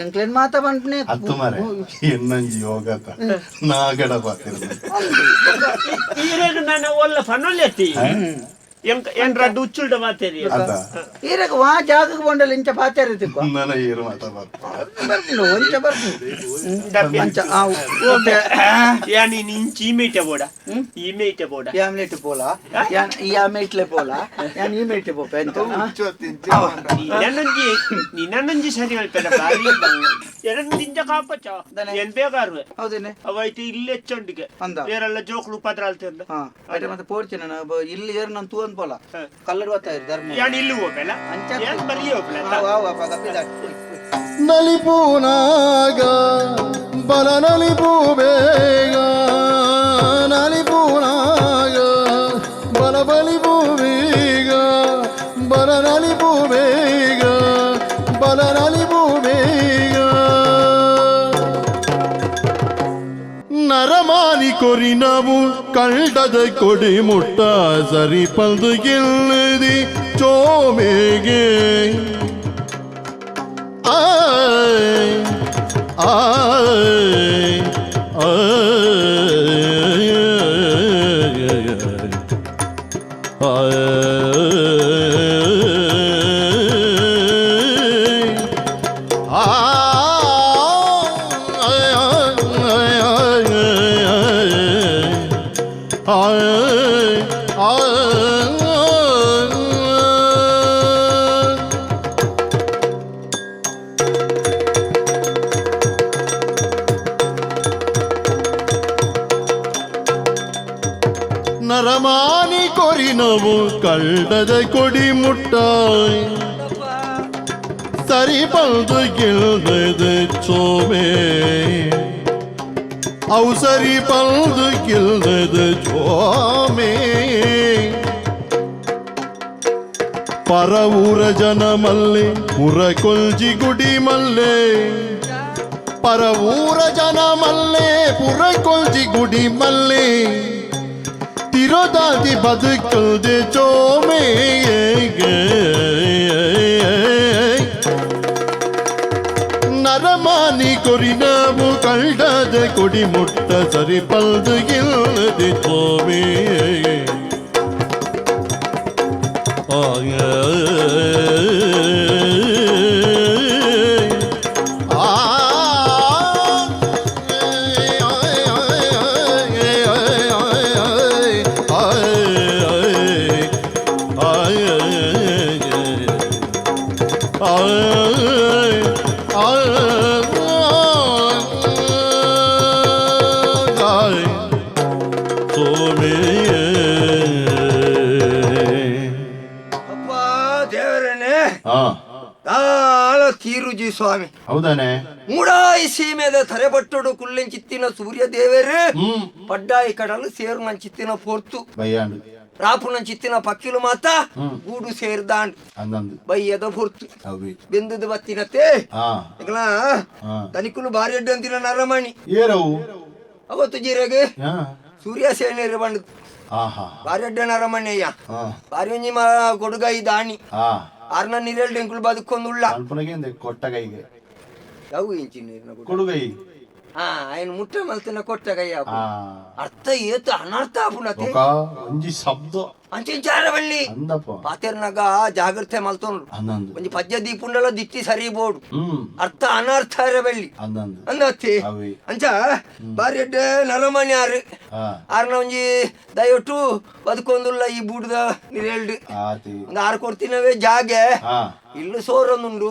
ಎಂಕ್ಲೇನ್ ಮಾತ ಬಂದ್ನೆ ಅತ್ತು ಮಾರೆ ಎನ್ನಂಜಿ ಯೋಗತ ನಾಗಡ ಪಾತಿರು ಈರೇಗ ನಾನು ಒಲ್ಲ ಫನೊಲ್ಲೆತ್ತಿ ಎಂಕ ಏನ್ ರಡ್ಡು ಉಚ್ಚುಲ್ಡ ಮಾತೇರಿ ಅದ ಈರಗ ವಾ ಜಾಗಕ್ಕೆ ಬಂಡಲ್ ಇಂಚ ಪಾತೇರಿ ತಿಕ್ಕ ನನ್ನ ಏರು ಮಾತ ಬರ್ತ ಬರ್ಪುಂಡು ಒಂಚ ಬರ್ಪುಂಡು ಅಂಚ ಆವು ಯಾ ನೀನ್ ಇಂಚಿ ಈಮೇಟೆ ಬೋಡ ಈಮೇಟೆ ಬೋಡ ಯಾಮ್ಲೆಟ್ ಪೋಲ ಯಾನ್ ಈ ಆಮೇಟ್ಲೆ ಪೋಲ ಯಾನ್ ಈ ಮೇಟೆ ಪೋಪ ಎಂತ ನಿನ್ನಂಜಿ ನಿನ್ನಂಜಿ ಸರಿ ಹೇಳ್ಪೇನ ಬಾರಿ ಎರದಿಂಜ ಕಾಪಚ ಏನ್ ಬೇಕಾರುವೆ ಹೌದೇನೆ ಅವೈತಿ ಇಲ್ಲೇ ಚಂಡಿಗೆ ಅಂದ. ಬೇರೆಲ್ಲ ಜೋಕ್ಲು ಉಪದ್ರ ಅಲ್ತಿರ್ಲ ಹಾ ಅದೇ ಮತ್ತೆ ಪೋಡ್ಚೆ ನಾನು ಇಲ್ಲಿ ಏರ್ ನಾನು ತೂವನ್ ಪೋಲ ಕಲ್ಲಡ್ ಬರ್ತಾ ಇರು ಧರ್ಮ ಯಾನ್ ಇಲ್ಲಿ ಹೋಗಲ್ಲ ಅಂಚ ಏನ್ ಬರೀ ಹೋಗಲ್ಲ ಆವು, ಆವು, ಅಪ್ಪ, ಗಪ್ಪಿದ. ನಲಿಪೂನಾಗ ಬಲ ನಲಿಪೂ ಬೇಗ ನಲಿಪೂನಾಗ ಬಲ ಬಲಿಪೂ ಬೇಗ ಬಲ ನಲಿಪೂ ಬೇಗ ಬಲ ನಲಿಪೂ ಬೇಗ ನರಮಾನಿ ಕೊರಿನವು ಕಂಡದ ಕೊಡಿ ಮುಟ್ಟ ಸರಿ ಪಂದು ಗೆಲ್ಲದಿ ಚೋಮೆಗೆ ಆಯ್ ಆಯ್ ಆಯ್ ಆಯ್ ನರಮಾನಿ ಕೊರಿನವು ಕಳ್ಳದ ಕೊಡಿ ಮುಟ್ಟಾಯ್ ಸರಿ ಬಂದು ಗೆಲ್ಲದ ಚೋಮೆ ಔಸರಿ ಪಲ್ದು ಕಿಲ್ಲದ ಜೋಮೆ ಪರವೂರ ಜನ ಮಲ್ಲೆ ಪುರ ಕೊಲ್ಜಿ ಗುಡಿ ಮಲ್ಲೆ ಪರವೂರ ಜನ ಮಲ್ಲೆ ಪುರ ಕೊಲ್ಜಿ ಗುಡಿ ಮಲ್ಲೆ ತಿರೋದಾದಿ ಬದುಕಲ್ದೆ ಚೋಮೆ ನರಮಾನಿ ಕೊರಿನವು ಕಳ್ಳದ ಕೊಡಿ ಮುಟ್ಟ ಸರಿ ಪಲ್ದು ಇಲ್ಲದೆ ಚೋಮೆ ಅಪ್ಪ ದೇವರನ್ನೇ ತೀರುಜಿ ಸ್ವಾಮಿ. ಹೌದಾನೆ? ಮೂಡಾಯಿ ಸೀಮೆದ ತರೆಬಟ್ಟೊಡು ಕುಲ್ಲೆಂಚಿತ್ತಿನ ಸೂರ್ಯ ದೇವರು ಪಡ್ಡಾಯಿ ಕಡಲು ಸೇರು ನಂಚಿತ್ತಿನ ಪೊರ್ತು ಬಯ್ಯಾಂಡು ರಾಪು ನಂಚಿತ್ತಿನ ಪಕ್ಕಿಲು ಮಾತ ಗೂಡು ಸೇರ್ದಾಂಡ್ ಅಂದಂದು ಬಯ್ಯದ ಪೊರ್ತು ಅವಿ ಬೆಂದದ ಬತ್ತಿನತೆ ಆ ತನಿಕುಲು ಬಾರಿ ಅಡ್ಡ ಅಂತಿನ ನರಮಣಿ ಏರವು ಅವತ್ತು ಜೀರಗೆ ಸೂರ್ಯ ಸೇನೆರು ಬಂಡು ಬಾರಿ ಅಡ್ಡ ನರಮಣಿ ಅಯ್ಯ ಬಾರಿ ಒಂಜಿ ಕೊಡುಗೈ ದಾಣಿ ಆರ್ನ ನೀರೆಲ್ ಡೆಂಕುಲು ಬದುಕೊಂದುಳ್ಳ ಕೊಟ್ಟಗೈಗೆ ಯಾವ ಇಂಚಿ ನೀರಿನ ಕೊಡುಗೈ ఆయన ಮುಟ್ಟ ಮಲ್ತಿನ ಕೊಟ್ಟಗೈ ಅರ್ಥ ಏತು ಅನರ್ಥ ಆಪುನತೆ ಒಂಜಿ ಶಬ್ದ ಅಂಚಿಂಚಾರ ಬಳ್ಳಿ ಅಂದಪ್ಪ ಪಾತೆರ್ನಾಗ ಜಾಗ್ರತೆ ಮಲ್ತೊಂಡು ಅಂದಂದು ಒಂಜಿ ಪಜ್ಜ ದೀಪುಂಡಲ ದಿಟ್ಟಿ ಸರಿ ಬೋಡು ಅರ್ಥ ಅನರ್ಥ ಬಳ್ಳಿ ಅಂದಂದು ಅಂದತ್ತಿ ಅಂಚ ಬಾರಿ ಎಡ್ಡೆ ನರಮಣಿ ಆರು ಆರ್ನ ಒಂಜಿ ದಯವಿಟ್ಟು ಬದುಕೊಂದುಲ್ಲ ಈ ಬೂಡುದ ನೀರೆಲ್ಡು ಒಂದು ಆರು ಕೊಡ್ತಿನವೇ ಜಾಗೆ ಇಲ್ಲು ಸೋರೊಂದುಂಡು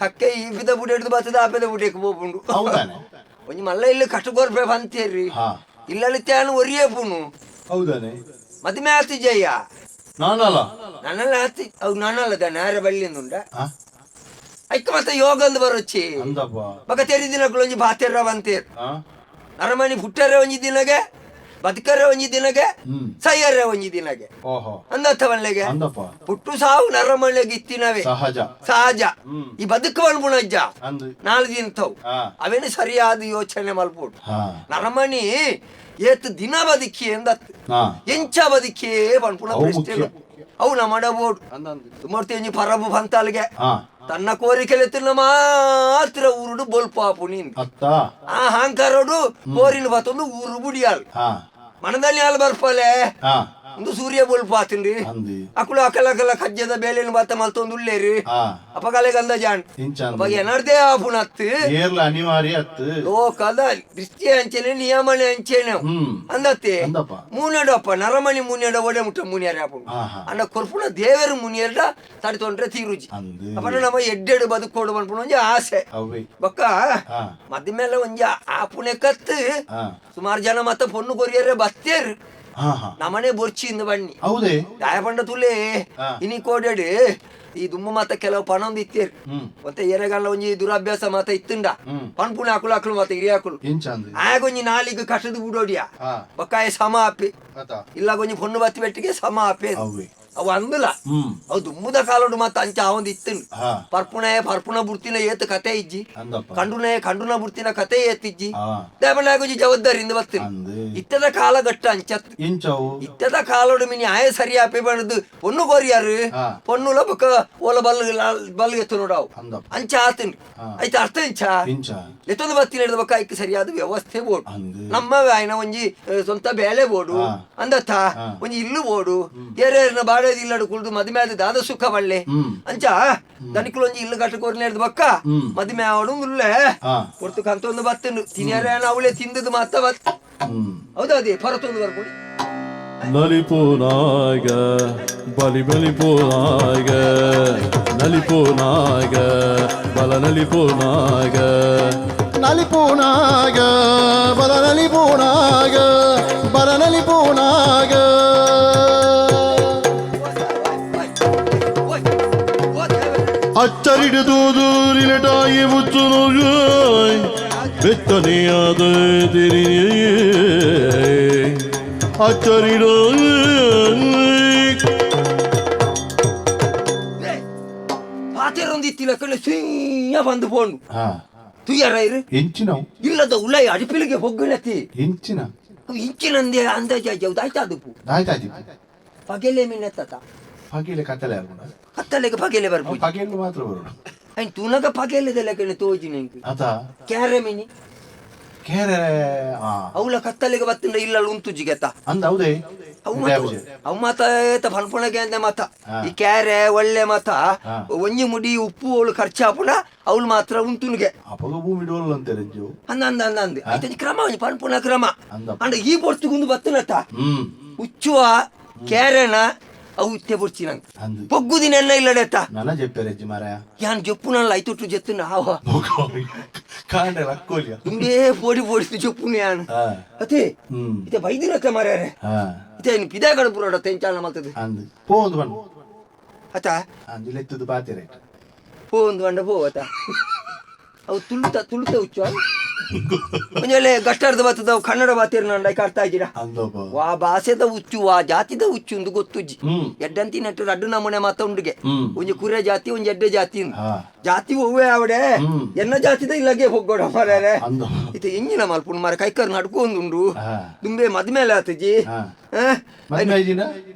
ಕಕ್ಕೆ ಈ ಬಿದ ಬುಡ ಹಿಡಿದು ಬತ್ತದ ಆ ಬಿದ ಬುಡಕ್ಕೆ ಹೋಗುಂಡು ಒಂಜಿ ಮಲ್ಲ ಇಲ್ಲಿ ಕಟ್ಟುಕೊರ್ಪೆ ಬಂತೇರಿ ಇಲ್ಲಲ್ಲಿ ತ್ಯಾನು ಒರಿಯೇ ಪುನು ಹೌದಾನೆ ಮದ್ಮೆ ಆತಿ ಜಯ್ಯ ನಾನಲ್ಲ ನನ್ನಲ್ಲ ಆತಿ ಅವು ನಾನಲ್ಲ ದಾನೆ ಬಳ್ಳಿಂದುಂಡ ಐಕ್ಕ ಮತ್ತೆ ಯೋಗಂದು ಬರೋಚ್ಚಿ ಬಕ ತೆರಿ ದಿನಗಳು ಒಂಜಿ ಬಾತೆರ್ರ ಬಂತೇರ್ ಅರಮನಿ ಪುಟ್ಟರೆ ಒಂಜಿ ದಿನಗೆ ಬದುಕರೆ ಒಂಜಿ ದಿನಗೆ ಸೈಯರೆ ಒಂಜಿ ದಿನಗೆ ಅಂದರ್ಥವನ್ಲೆಗೆ ಪುಟ್ಟು ಸಾವು ನರಮನೆಗೆ ಇತ್ತಿನವೇ ಸಹಜ ಸಹಜ ಈ ಬದುಕು ಮಲ್ಪುನಜ್ಜ ನಾಲ್ ದಿನ ತಾವು ಅವೇನು ಸರಿಯಾದ ಯೋಚನೆ ಮಲ್ಪೋಡು ನರಮಣಿ ಏತ್ ದಿನ ಬದುಕಿ ಎಂದತ್ತು ಎಂಚ ಬದುಕಿ ಪನ್ಪುನ ಪ್ರಶ್ನೆ ಅವು ನಮ್ಮ ಬೋಡು ತುಮರ್ತಿ ಒಂಜಿ ಪರಬು ಪಂತಾಲ್ಗೆ ತನ್ನ ಕೋರಿಕೆಲೆತ್ತಿನ ಮಾತ್ರ ಊರುಡು ಬೊಲ್ಪಾಪು ನೀನು ಆ ಹಾಂಕಾರೋಡು ಕೋರಿನ ಬತ್ತೊಂದು ಊರು ಬುಡಿಯಾಲ್ ಮನದಲ್ಲಿ ಹಾಲು ಬರ್ಪಲೆ ಒಂದು ಸೂರ್ಯ ಬೊಲ್ಪಾತಿನ್ರಿ ಅಕುಲು ಅಕಲ ಅಕಲ ಕಜ್ಜದ ಬೇಲೆನು ಬಾತ ಮಲ್ತೊಂದು ಉಳ್ಳೇರಿ ಅಪಗಲೆ ಗಂದ ಜಾಣ್ ಅವಾಗ ಏನರ್ದೇ ಆಪುನತ್ತು ಏರ್ಲ ಅನಿವಾರ್ಯ ಅತ್ತು ಲೋಕದ ದೃಷ್ಟಿ ಅಂಚೆನೆ ನಿಯಮನೆ ಅಂಚೆನೆ ಅಂದತ್ತೆ ಮೂನೆಡಪ್ಪ ನರಮಣಿ ಮುನಿಯಡ ಒಡೆ ಮುಟ್ಟ ಮುನಿಯರ ಆಪುನು ಅನ್ನ ಕೊರ್ಪುನ ದೇವರು ಮುನಿಯರ್ಡ ತಡಿ ತೊಂದ್ರೆ ತೀರುಜಿ ಅಪ್ಪನ ನಮ್ಮ ಎಡ್ಡೆಡು ಬದುಕೋಡು ಪನ್ಪುನ ಒಂಜಿ ಆಸೆ ಬೊಕ್ಕ ಮದ್ದ ಮೇಲೆ ಒಂಜಿ ಆಪುನೆ ಕತ್ತು ಸುಮಾರು ಜನ ಮತ್ತ ಪೊಣ್ಣು ಕೊರಿಯರೆ ಬತ್ತೇರು ನಮನೆ ಬೊರ್ಚಿಂದ ಬನ್ನಿ ಹೌದೇ ದಾಯಪಂಡ ತುಲೆ ಇನಿ ಕೋಡೆಡು ಈ ದುಮ್ಮ ಮಾತ ಕೆಲವು ಪಣೊಂದು ಇತ್ತೇರು ಮತ್ತೆ ಎರೆಗಲ್ಲ ಒಂಜಿ ದುರಾಭ್ಯಾಸ ಮಾತ ಇತ್ತುಂಡ ಪನ್ಪುಣ ಆಕುಲು ಆಕುಲು ಮಾತ ಹಿರಿಯಾಕುಲು ಆಗೊಂಜಿ ನಾಲಿಗೆ ಕಟ್ಟದು ಬಿಡೋಡಿಯ ಬಕ್ಕಾಯ ಸಮ ಆಪೆ ಇಲ್ಲ ಗೊಂಜಿ ಪೊಣ್ಣು ಬತ್ತಿ ಬೆಟ್ಟಿಗೆ ಸಮ ಆಪೆ ಅವು ಅಂದಲ ಅವು ದುಮ್ಮದ ಕಾಲೋಡು ಮಾತ ಅಂಚ ಅವಂದು ಇತ್ತುಂಡು ಪರ್ಪುಣೆ ಪರ್ಪುಣ ಬುಡ್ತಿನ ಏತು ಕತೆ ಇಜ್ಜಿ ಕಂಡುನೆ ಕಂಡುನ ಬುಡ್ತಿನ ಕತೆ ಏತಿಜ್ಜಿ ದೇವನಾಗೊಂಜಿ ಜವಾಬ್ದಾರಿಯಿಂದ ಬತ್ತಿನ ಇತ್ತದ ಕಾಲಘಟ್ಟ ಅಂಚತ್ ಇತ್ತದ ಕಾಲೋಡು ಮಿನಿ ಆಯ ಸರಿ ಆಪೆ ಬಣ್ಣದು ಪೊಣ್ಣು ಕೋರಿಯಾರು ಪೊಣ್ಣುಲ ಬೊಕ್ಕ ಓಲ ಬಲ್ಲು ಬಲ್ಲು ಎತ್ತು ನೋಡವು ಅಂಚ ಆತನ್ ಆಯ್ತು ಅರ್ಥ ಇಂಚ ಎತ್ತೊಂದು ಬತ್ತಿನ ಹಿಡಿದ ಬೊಕ್ಕ ಐಕ್ ಸರಿಯಾದ ವ್ಯವಸ್ಥೆ ಬೋಡು ನಮ್ಮ ಆಯ್ನ ಒಂಜಿ ಸ್ವಂತ ಬೇಲೆ ಬೋಡು ಅಂದತ್ತ ಒಂಜಿ ಇಲ್ಲು ಬೋಡು ಏರೇರ್ನ ಬಾಡೆ ಇಲ್ಲಡು ಕುಳ್ದು ಮದುವೆ ಆದ ದಾದ ಸುಖ ಬಳ್ಳೆ ಅಂಚ ದನಿಕುಲು ಒಂಜಿ ಇಲ್ಲು ಕಟ್ಟಕೋರ್ನ ಹಿಡ್ದು ಬಕ್ಕ ಮದುವೆ ಆವಡು ಉಲ್ಲೆ ಕೊಡ್ತು ಕಂತೊಂದು ಬತ್ತನು ತಿನಿಯರ ಅವಳೆ ತಿಂದದ್ದು ಮಾತ ಬತ್ತ ಹೌದಾ ಅದೇ ಪರತೊಂದು ಬರ್ಕೊಡಿ ನಲಿಪುನಾಗ ಬಲಿ ಬಲಿಪುನಾಗ ನಲಿಪುನಾಗ ಬಲ ನಲಿಪುನಾಗ ನಲಿಪುನಾಗ ಬಲ ನಲಿಪುನಾಗ ಬಲ ನಲಿಪುನಾಗ ಅಚ್ಚರಿಡಿದೂದೂರಿಲಟಾಯಿ ಮುಚ್ಚುನುಗಾಯ್ ಬೆತ್ತ ಕನಿಯಾದ ಅಚ್ಚರಿಡ ಪಾತೆರೊಂದಿತ್ತಿಲ್ಲ ಕಡೆ ಸುಯ್ಯ ಬಂದು ಪೋಂಡು ತುಯ್ಯಾರ ಇರು ಎಂಚಿನವು ಇಲ್ಲದ ಉಲೈ ಅಡಿಪಿಲಿಗೆ ಹೊಗ್ಗಣತಿ ಎಂಚಿನ ಇಂಚಿನಂದೆ ಅಂದಾಜು ಆಯ್ತಾ ಅದು ಆಯ್ತಾಯ್ತು ಪಗೆಲೆ ಮಿನ್ನತ್ತ ಪಗೆಲೆ ಕತ್ತಲೆ ಆರ್ಗುಣ ಕತ್ತಲೆಗೆ ಪಗೆಲೆ ಬರ್ಬೋದು ಪಗೆಲು ಮಾತ್ರ ಬರೋಣ ಐನ್ ತುನಗ ಪಗೆಲೆದೆಲ್ಲ ಕಣೆ ತೋಜಿ ನಿಂಗೆ ಅತ ಕ್ಯಾರೆ ಮಿನಿ ಕೇರೆ ಅವಳ ಕತ್ತಲೆಗೆ ಬತ್ತಿಂಡ ಇಲ್ಲ ಉಂತು ಜಿಗೆತ ಅಂದ ಹೌದೇ ಅವು ಮಾತ ಅವು ಮಾತ ಏತ ಪನ್ಪುಣಗೆ ಅಂದೆ ಮಾತ ಈ ಕ್ಯಾರೆ ಒಳ್ಳೆ ಮಾತ ಒಂಜಿ ಮುಡಿ ಉಪ್ಪು ಅವಳು ಖರ್ಚಾಪುಣ ಅವಳು ಮಾತ್ರ ಉಂತುನಿಗೆ ಅಪಗ ಭೂಮಿ ಡೋಲ್ ಅಂತಾರೆ ಜೋ ಅಂದ ಅಂದ ಅಂದ ಅಂದ ಐತಂಜಿ ಕ್ರಮ ಒಂಜಿ ಪನ್ಪುಣ ಕ್ರಮ ಅಂದ. ಅಂಡ ಈ ಪೊರ್ತುಗುಂದು ಬತ್ತನತ್ತ ಉಚ್ಚುವ ಕ್ಯಾರೆನ ಅವು ಇತ್ತೆ ಬೊರ್ಚಿ ನಂಗೆ ಅಂದು. ಪೊಗ್ಗುದಿನ ಎನ್ನ ಇಲ್ಲಡೆತ್ತ ನನ್ನ ಜೆಪ್ಪೆರೆಜ್ಜಿ ಮಾರಾಯ ಯಾನ್ ಜೊಪ್ಪುನಲ್ಲ ಐತೊಟ್ಟು ಜೆತ್ತುನ ಆವ ಕಾಂಡೆ ಲಕ್ಕೋಲಿಯ ದುಂಡೇ ಪೋಡಿ ಪೋಡಿಸ್ತು ಜೊಪ್ಪುನ ಯಾನ್ ಅತೆ ಇತ್ತೆ ಬೈದಿರತ್ತೆ ಮಾರ್ಯಾರೆ ಇತ್ತೆ ಇನ್ನು ಪಿದಾಯ ಕಡೆ ಪುರಾಡ ತೆಂಚಾಲ ಮಲ್ತದೆ ಅಂದು ಪೋ ಒಂದು ಬಣ್ಣ ಅತ ಅಂದು ಲೆತ್ತದು ಬಾತಿರೆ ಪೋ ಒಂದು ಬಂಡ ಪೋ ಅತ ಅವು ತುಳುತ ತುಳುತ ಹುಚ್ಚು ಒಂಜೊಳ್ಳೆ ಗಷ್ಟರ್ದ ಬತ್ತದ ಅವು ಕನ್ನಡ ಬಾತಿರ್ ನಂಡ ಅರ್ಥ ಆಗಿರ ಅಂದೊಬ್ಬ ವಾ ಭಾಷೆದ ಹುಚ್ಚು ವಾ ಜಾತಿದ ಹುಚ್ಚು ಒಂದು ಗೊತ್ತುಜ್ಜಿ ಎಡ್ಡಂತಿ ನೆಟ್ಟು ರಡ್ಡು ನಮೂನೆ ಮಾತ ಉಂಡುಗೆ ಒಂಜಿ ಕುರೆ ಜಾತಿ ಒಂಜಿ ಎಡ್ಡೆ ಜಾತಿ ಉಂಡು. ಜಾತಿ ಒವ್ವೆ ಆವಡೆ ಎನ್ನ ಜಾತಿದ ಇಲ್ಲಗೆ ಹೋಗೋಡ ಮಾರ್ಯಾರೆ ಅಂದ ಇತ್ತೆ ಎಂಜಿನ ಮಲ್ಪುಂಡು ಮಾರ ಕೈಕರ್ ನಡ್ಕೊಂದುಂಡು ದುಂಬೆ ಮದ್ಮೇಲೆ ಆತಜಿ ಮದ್ಮೆ ಆಯ್ಜಿನ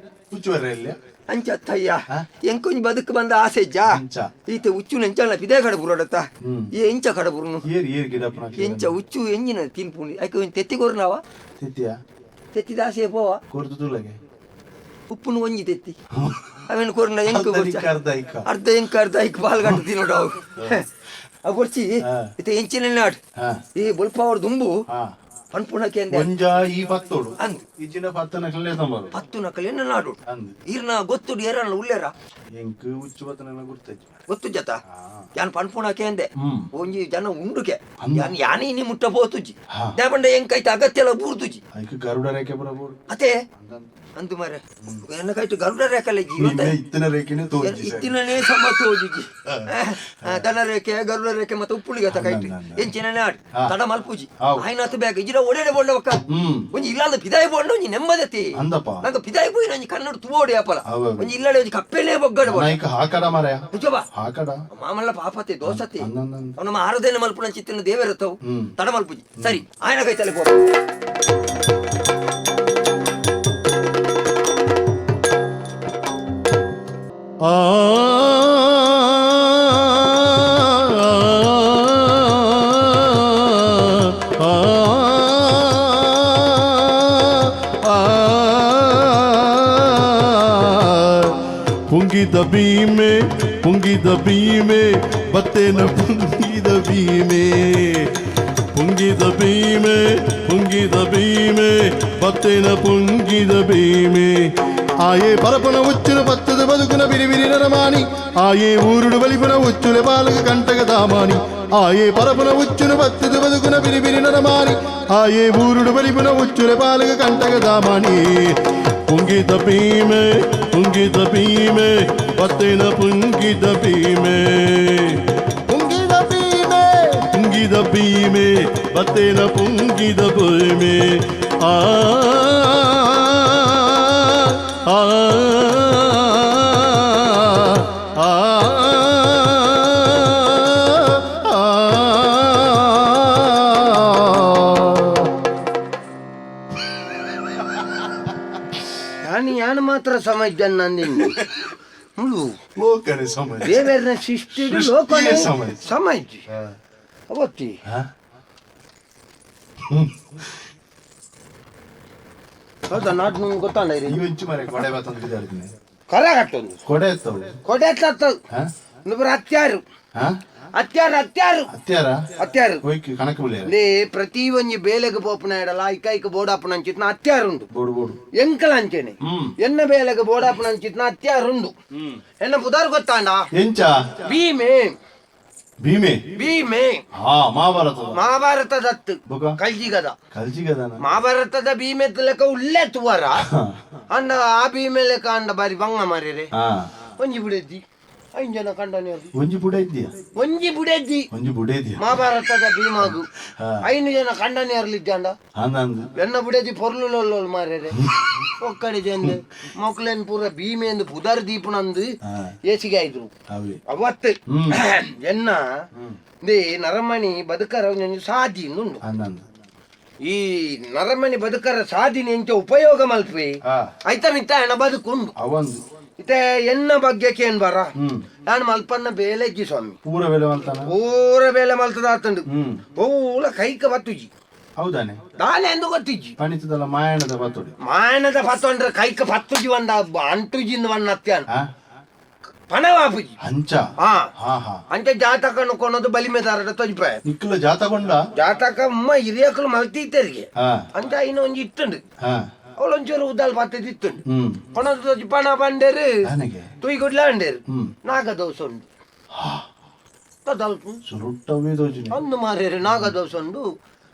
ಹುಚ್ಚು ಇಲ್ಲಿ ಅಂಚತ್ತಯ್ಯ ಎಂಕೊಂಜಿ ಬದುಕು ಬಂದ ಆಸೆ ಇಜ್ಜಾ ಅಂಚ. ಈತ ಹುಚ್ಚು ನೆಂಚಲ್ಲ ಪಿದೇ ಕಡೆ ಬುರೋಡತ್ತ ಈ ಎಂಚ ಕಡೆ ಬುರುನು ಏರ್ ಏರ್ ಗಿಡಪ್ಪನ ಎಂಚ ಹುಚ್ಚು ಎಂಜಿನ ತಿನ್ಪುಂಡಿ ಐಕೆ ಒಂಜಿ ತೆತ್ತಿ ಕೊರ್ನಾವ ತೆತ್ತಿಯ ತೆತ್ತಿ ದಾಸೆ ಪೋವ ಕೊರ್ದು ತುಲಗೆ ಉಪ್ಪುನು ಒಂಜಿ ತೆತ್ತಿ ಅವೇನು ಕೊರ್ನ ಎಂಕು ಅರ್ಧ ಕೊರ್ಚ ನಿಕ್ಕ ಅರ್ಧ ಐಕ. ಅರ್ಧ ಎಂಕ ಅರ್ಧ ಐಕ್ ಬಾಲ್ ಗಂಟು ತಿನ್ನೋಡು ಅವು ಅವು ಕೊರ್ಚಿ ಇತ್ತೆ ಎಂಚಿನ ನಾಡ್ ಈ ಬೊಲ್ಪ ಅವ್ರ ದುಂಬು ಪನ್ಪುಣಕ್ಕೆ ಅಂದೆ ಒಂಜ ಈ ಪತ್ತೋಡು ಅಂದ್. ಇಜ್ಜಿನ ಪತ್ತನ ಕಲ್ಲೆ ತಂಬರು ಪತ್ತು ನಕಲೇನ ನಾಡು ಅಂದ್. ಈರ್ನ ಗೊತ್ತುಡು ಏರಲ್ಲ ಉಲ್ಲೇರ ಎಂಕ್ ಹುಚ್ಚು ಪತ್ತನ ಗುರ್ತಜ್ಜಿ ಗೊತ್ತು ಜತ ಯಾನ್ ಪನ್ಪುಣಕ್ಕೆ ಅಂದೆ ಒಂಜಿ ಜನ ಉಂಡುಕೆ ಯಾನ್ ಯಾನಿ ಇನಿ ಮುಟ್ಟ ಪೋತುಜಿ ದೇಪಂಡ ಎಂಕೈತ ಅಗತ್ಯ ಎಲ್ಲ ಬೂರ್ದುಜಿ ಐಕ್ ಗರುಡ ರೇಖೆ ಬರಬೋದು ಅತೆ ಅಂದು ಮಾರೆ ಎನ್ನ ಕೈಟು ಗರುಡ ರೇಖಲೆ ಜೀವಂತ ನಿನ್ನೆ ಇತ್ತಿನ ರೇಖೆನೆ ತೋಜಿ ಇತ್ತಿನನೇ ಸಮ ತೋಜುಜಿ ದನ ರೇಖೆ ಗರುಡ ರೇಖೆ ಮತ್ತೆ ಉಪ್ಪುಳಿಗೆ ಕೈಟು ಎಂಚಿನ ನಾಡ್ ತಡ ಮಲ್ಪುಜಿ ಆಯ್ನಾತ್ ಬೇಗ ಇಜಿರ ಒಡೆಡೆ ಬೋಂಡ ಒಕ್ಕ ಒಂಜಿ ಇಲ್ಲಾದ ಪಿದಾಯಿ ಬೋಂಡ ಒಂಜಿ ನೆಮ್ಮದತಿ ಅಂದಪ್ಪ. ನಂಗೆ ಪಿದಾಯಿ ಪೋಯಿ ಒಂಜಿ ಕನ್ನಡ ತುವೋಡಿ ಅಪ್ಪಲ ಅವ್ ಅವ್. ಒಂಜಿ ಇಲ್ಲಡೆ ಒಂಜಿ ಕಪ್ಪೆನೇ ಬೊಗ್ಗಡ ಬೋಂಡ ಐಕ್ ಹಾಕಡ ಮಾರಾಯ ನಿಜವಾ ಹಾಕಡ ಮಾಮಲ್ಲ ಪಾಪತೆ ದೋಸತೆ ಅಂದಂದಂದ. ನಮ್ಮ ಆರಾಧನೆ ಮಲ್ಪುಣ ಚಿತ್ತಿನ ದೇವರತ್ತವು ತಡ ಮಲ್ಪುಜಿ ಸರಿ ಆಯನ ಕೈ ತಲೆ ಪೋ ಆ ಆ ಆ ಪುಂಗಿದ ಭೀಮೆ ಪುಂಗಿದ ಭೀಮೆ ಬತ್ತೇನ ಪುಂಗಿದ ಭೀಮೆ ಪುಂಗಿದ ಭೀಮೆ ಪುಂಗಿದ ಭೀಮೆ ಬತ್ತೇನ ಪುಂಗಿದ ಭೀಮೆ ಆಯೇ ಪರಪನ ಉಚ್ಚುನ ಪತ್ತದ ಬದುಕುನ ಬಿರಿಬಿರಿ ನರಮಾನಿ ಆಯೇ ಊರುಡು ಬಲಿಪುನ ಉಚ್ಚುಲೆ ಬಾಲಕ ಕಂಟಕ ದಾಮಾನಿ ಆಯೇ ಪರಪನ ಉಚ್ಚುನ ಪತ್ತದ ಬದುಕುನ ಬಿರಿಬಿರಿ ನರಮಾನಿ ಆಯೇ ಊರುಡು ಬಲಿಪುನ ಉಚ್ಚುಲೆ ಬಾಲಕ ಕಂಟಕ ದಾಮಾನಿ ಪುಂಗಿದ ಭೀಮೆ ಪುಂಗಿದ ಭೀಮೆ ಬತ್ತೇನ ಪುಂಗಿದ ಭೀಮೆ ಪುಂಗಿದ ಭೀಮೆ ಪುಂಗಿದ ಭೀಮೆ ಬತ್ತೇನ ಪುಂಗಿದ ಭೀಮೆ ಆ ಆ ಆ ಆ ನಾನು ಯಾನು ಮಾತ್ರ ಸಮಾಜ ನಂದಿನಿ ಮುಳು ಲೋಕನೆ ಸಮಾಜ ದೇವರನ ಸೃಷ್ಟಿ ಲೋಕನೇ ಸೃಷ್ಟಿಯೇ ಸಮಾಜ. ಸಮಾಜ ಅವತ್ತಿ ಹೌದಾ not ನಿಮ್ಗೆ ಗೊತ್ತಾಂಡ ಇರಿ ಈ ಒಂಚು ಮಾರಾಯ ಕೊಡೆ ಬತ್ತಂದು ಬಿದ್ದಾಡ್ತೀನಿ ಕರ ಕಟ್ಟೊಂದು ಕೊಡೆ ಎತ್ತವು ಕೊಡೆ ತತ್ತ ಹಾ ಇನ್ನೊಬ್ಬರು ಹತ್ಯಾರು ಹಾ ಹತ್ಯಾರು ಹತ್ಯಾರು ಅತ್ಯಾರ ಹತ್ಯಾರು ಹೋಯ್ಕ್ ಕಣಕ ಬಿಳಿಯಾರ ಲೇ ಪ್ರತಿ ಒಂಜಿ ಬೇಲೆಗೆ ಪೋಪುನ ಇಡಲ ಐಕ ಐಕ ಬೋಡಾಪುನ ಅಂಚಿತ್ನ ಹತ್ಯಾರುಂಡು ಬೋಡು ಬೋಡು ಎಂಕಲ ಅಂಚೆನೆ ಎನ್ನ ಬೇಲೆಗೆ ಬೋಡಾಪುನ ಅಂಚಿತ್ನ ಹತ್ಯಾರುಂಡು ಎನ್ನ ಪುದಾರ್ ಗೊತ್ತಾಂಡ ಎಂಚ ಭೀಮೆ ಭೀಮೆ ಭೀಮೆ ಹಾ ಮಹಾಭಾರತದ ಮಹಾಭಾರತದತ್ತು ಬೊಕ? ಕಲ್ಜಿಗದ ಕಲ್ಜಿಗದನ ಮಹಾಭಾರತದ ಭೀಮೆ ಲೆಕ್ಕ ಉಲ್ಲೆ ತುವರ ಅಂಡ ಆ ಭೀಮೆ ಲೆಕ್ಕ ಅಂಡ ಬಾರಿ ಬಂಗ ಮಾರಿರೆ ಹಾ ಒಂಜಿ ಬಿಡಜ್ಜಿ ಐನ್ ಜನ ಕಂಡನಿಯರು. ಒಂಜಿ ಬುಡ ಇದ್ದೀಯ? ಒಂಜಿ ಬುಡೆದ್ದಿ. ಒಂಜಿ ಬುಡ ಇದೆಯಾ? ಮಹಾಭಾರತದ ಭೀಮಾಗು 5 ಜನ ಕಂಡನಿಯರ್ಲಿದ್ದಾಂಡ. ಅಂದಂದು. ಎನ್ನ ಬುಡೆದಿ ಪೊರ್ಲು ಮಾರ್ರೆ ಒಕ್ಕಡೆ ಜಂದು ಮೊಕ್ಲೇನ್ ಪೂರ ಭೀಮೆಂದು ಪುದರ್ ದೀಪನಂದು ಏಸಿಗೆ ಆಯ್ತು ಅವೇ. ಅವತ್ತು ಎನ್ನ they ನರಮಣಿ ಬದುಕರ ಸಾಧಿ ಉಂಡು. ಅಂದಂದು. ಈ ನರಮಣಿ ಬದುಕರ ಸಾಧಿನ ಎಂಚ ಉಪಯೋಗ ಮಲ್ಪಿ ಐತನಿತ್ತ ಎನ್ನ ಬದುಕುಂಡು. ಅವಂದು. ಇತ್ತೆ ಎನ್ನ ಬಗ್ಗೆ ಕೇನ್ ಬರ ನಾನು ಮಲ್ಪನ್ನ ಬೇಲೆಜ್ಜಿ ಸ್ವಾಮಿ. ಪೂರ ಬೇಲೆ ಮಲ್ತಾನ? ಪೂರ ಬೇಲೆ ಮಲ್ತದ ಆತಂಡು. ಓಲ ಕೈಕ ಬತ್ತುಜಿ. ಹೌದಾನೆ? ದಾನೆ ಎಂದು ಗೊತ್ತಿಜ್ಜಿ. ಪಣಿತದಲ್ಲ ಮಾಯಣದ ಬತ್ತುಡಿ. ಮಾಯಣದ ಪತ್ತೊಂಡ್ರೆ ಕೈಕ ಪತ್ತುಜಿ ಒಂದ ಅಂಟುಜಿಂದ ಒಂದ ಅತ್ಯಾನ ಪಣವಾಪುಜಿ. ಅಂಚ. ಹಾ ಅಂಚ ಜಾತಕ ಕೊನದು ಬಲಿಮೆದಾರಡ ತೊಜಿಪಾಯ. ನಿಕ್ಕಲ ಜಾತಕೊಂಡ? ಜಾತಕ ಅಮ್ಮ ಹಿರಿಯಕಲು ಮಲ್ತೀತರಿಗೆ ಅಂಚ ಇನ್ನ ಒಂಜಿ ಇತ್ತುಂಡು. ಅವಳೊಂಚೂರು ಉದ್ದಾಲ್ ಪತ್ತದ ಇತ್ತುಂಡು. ಕೊನದು ತೊಜಿಪಣ ಬಂಡೇರು ತುಯ್ ಗುಡ್ಲ ಅಂಡೇರು ನಾಗದೋಸ ಉಂಡು. ಅಂದು ಮಾರೇರು ನಾಗದೋಸ ಉಂಡು.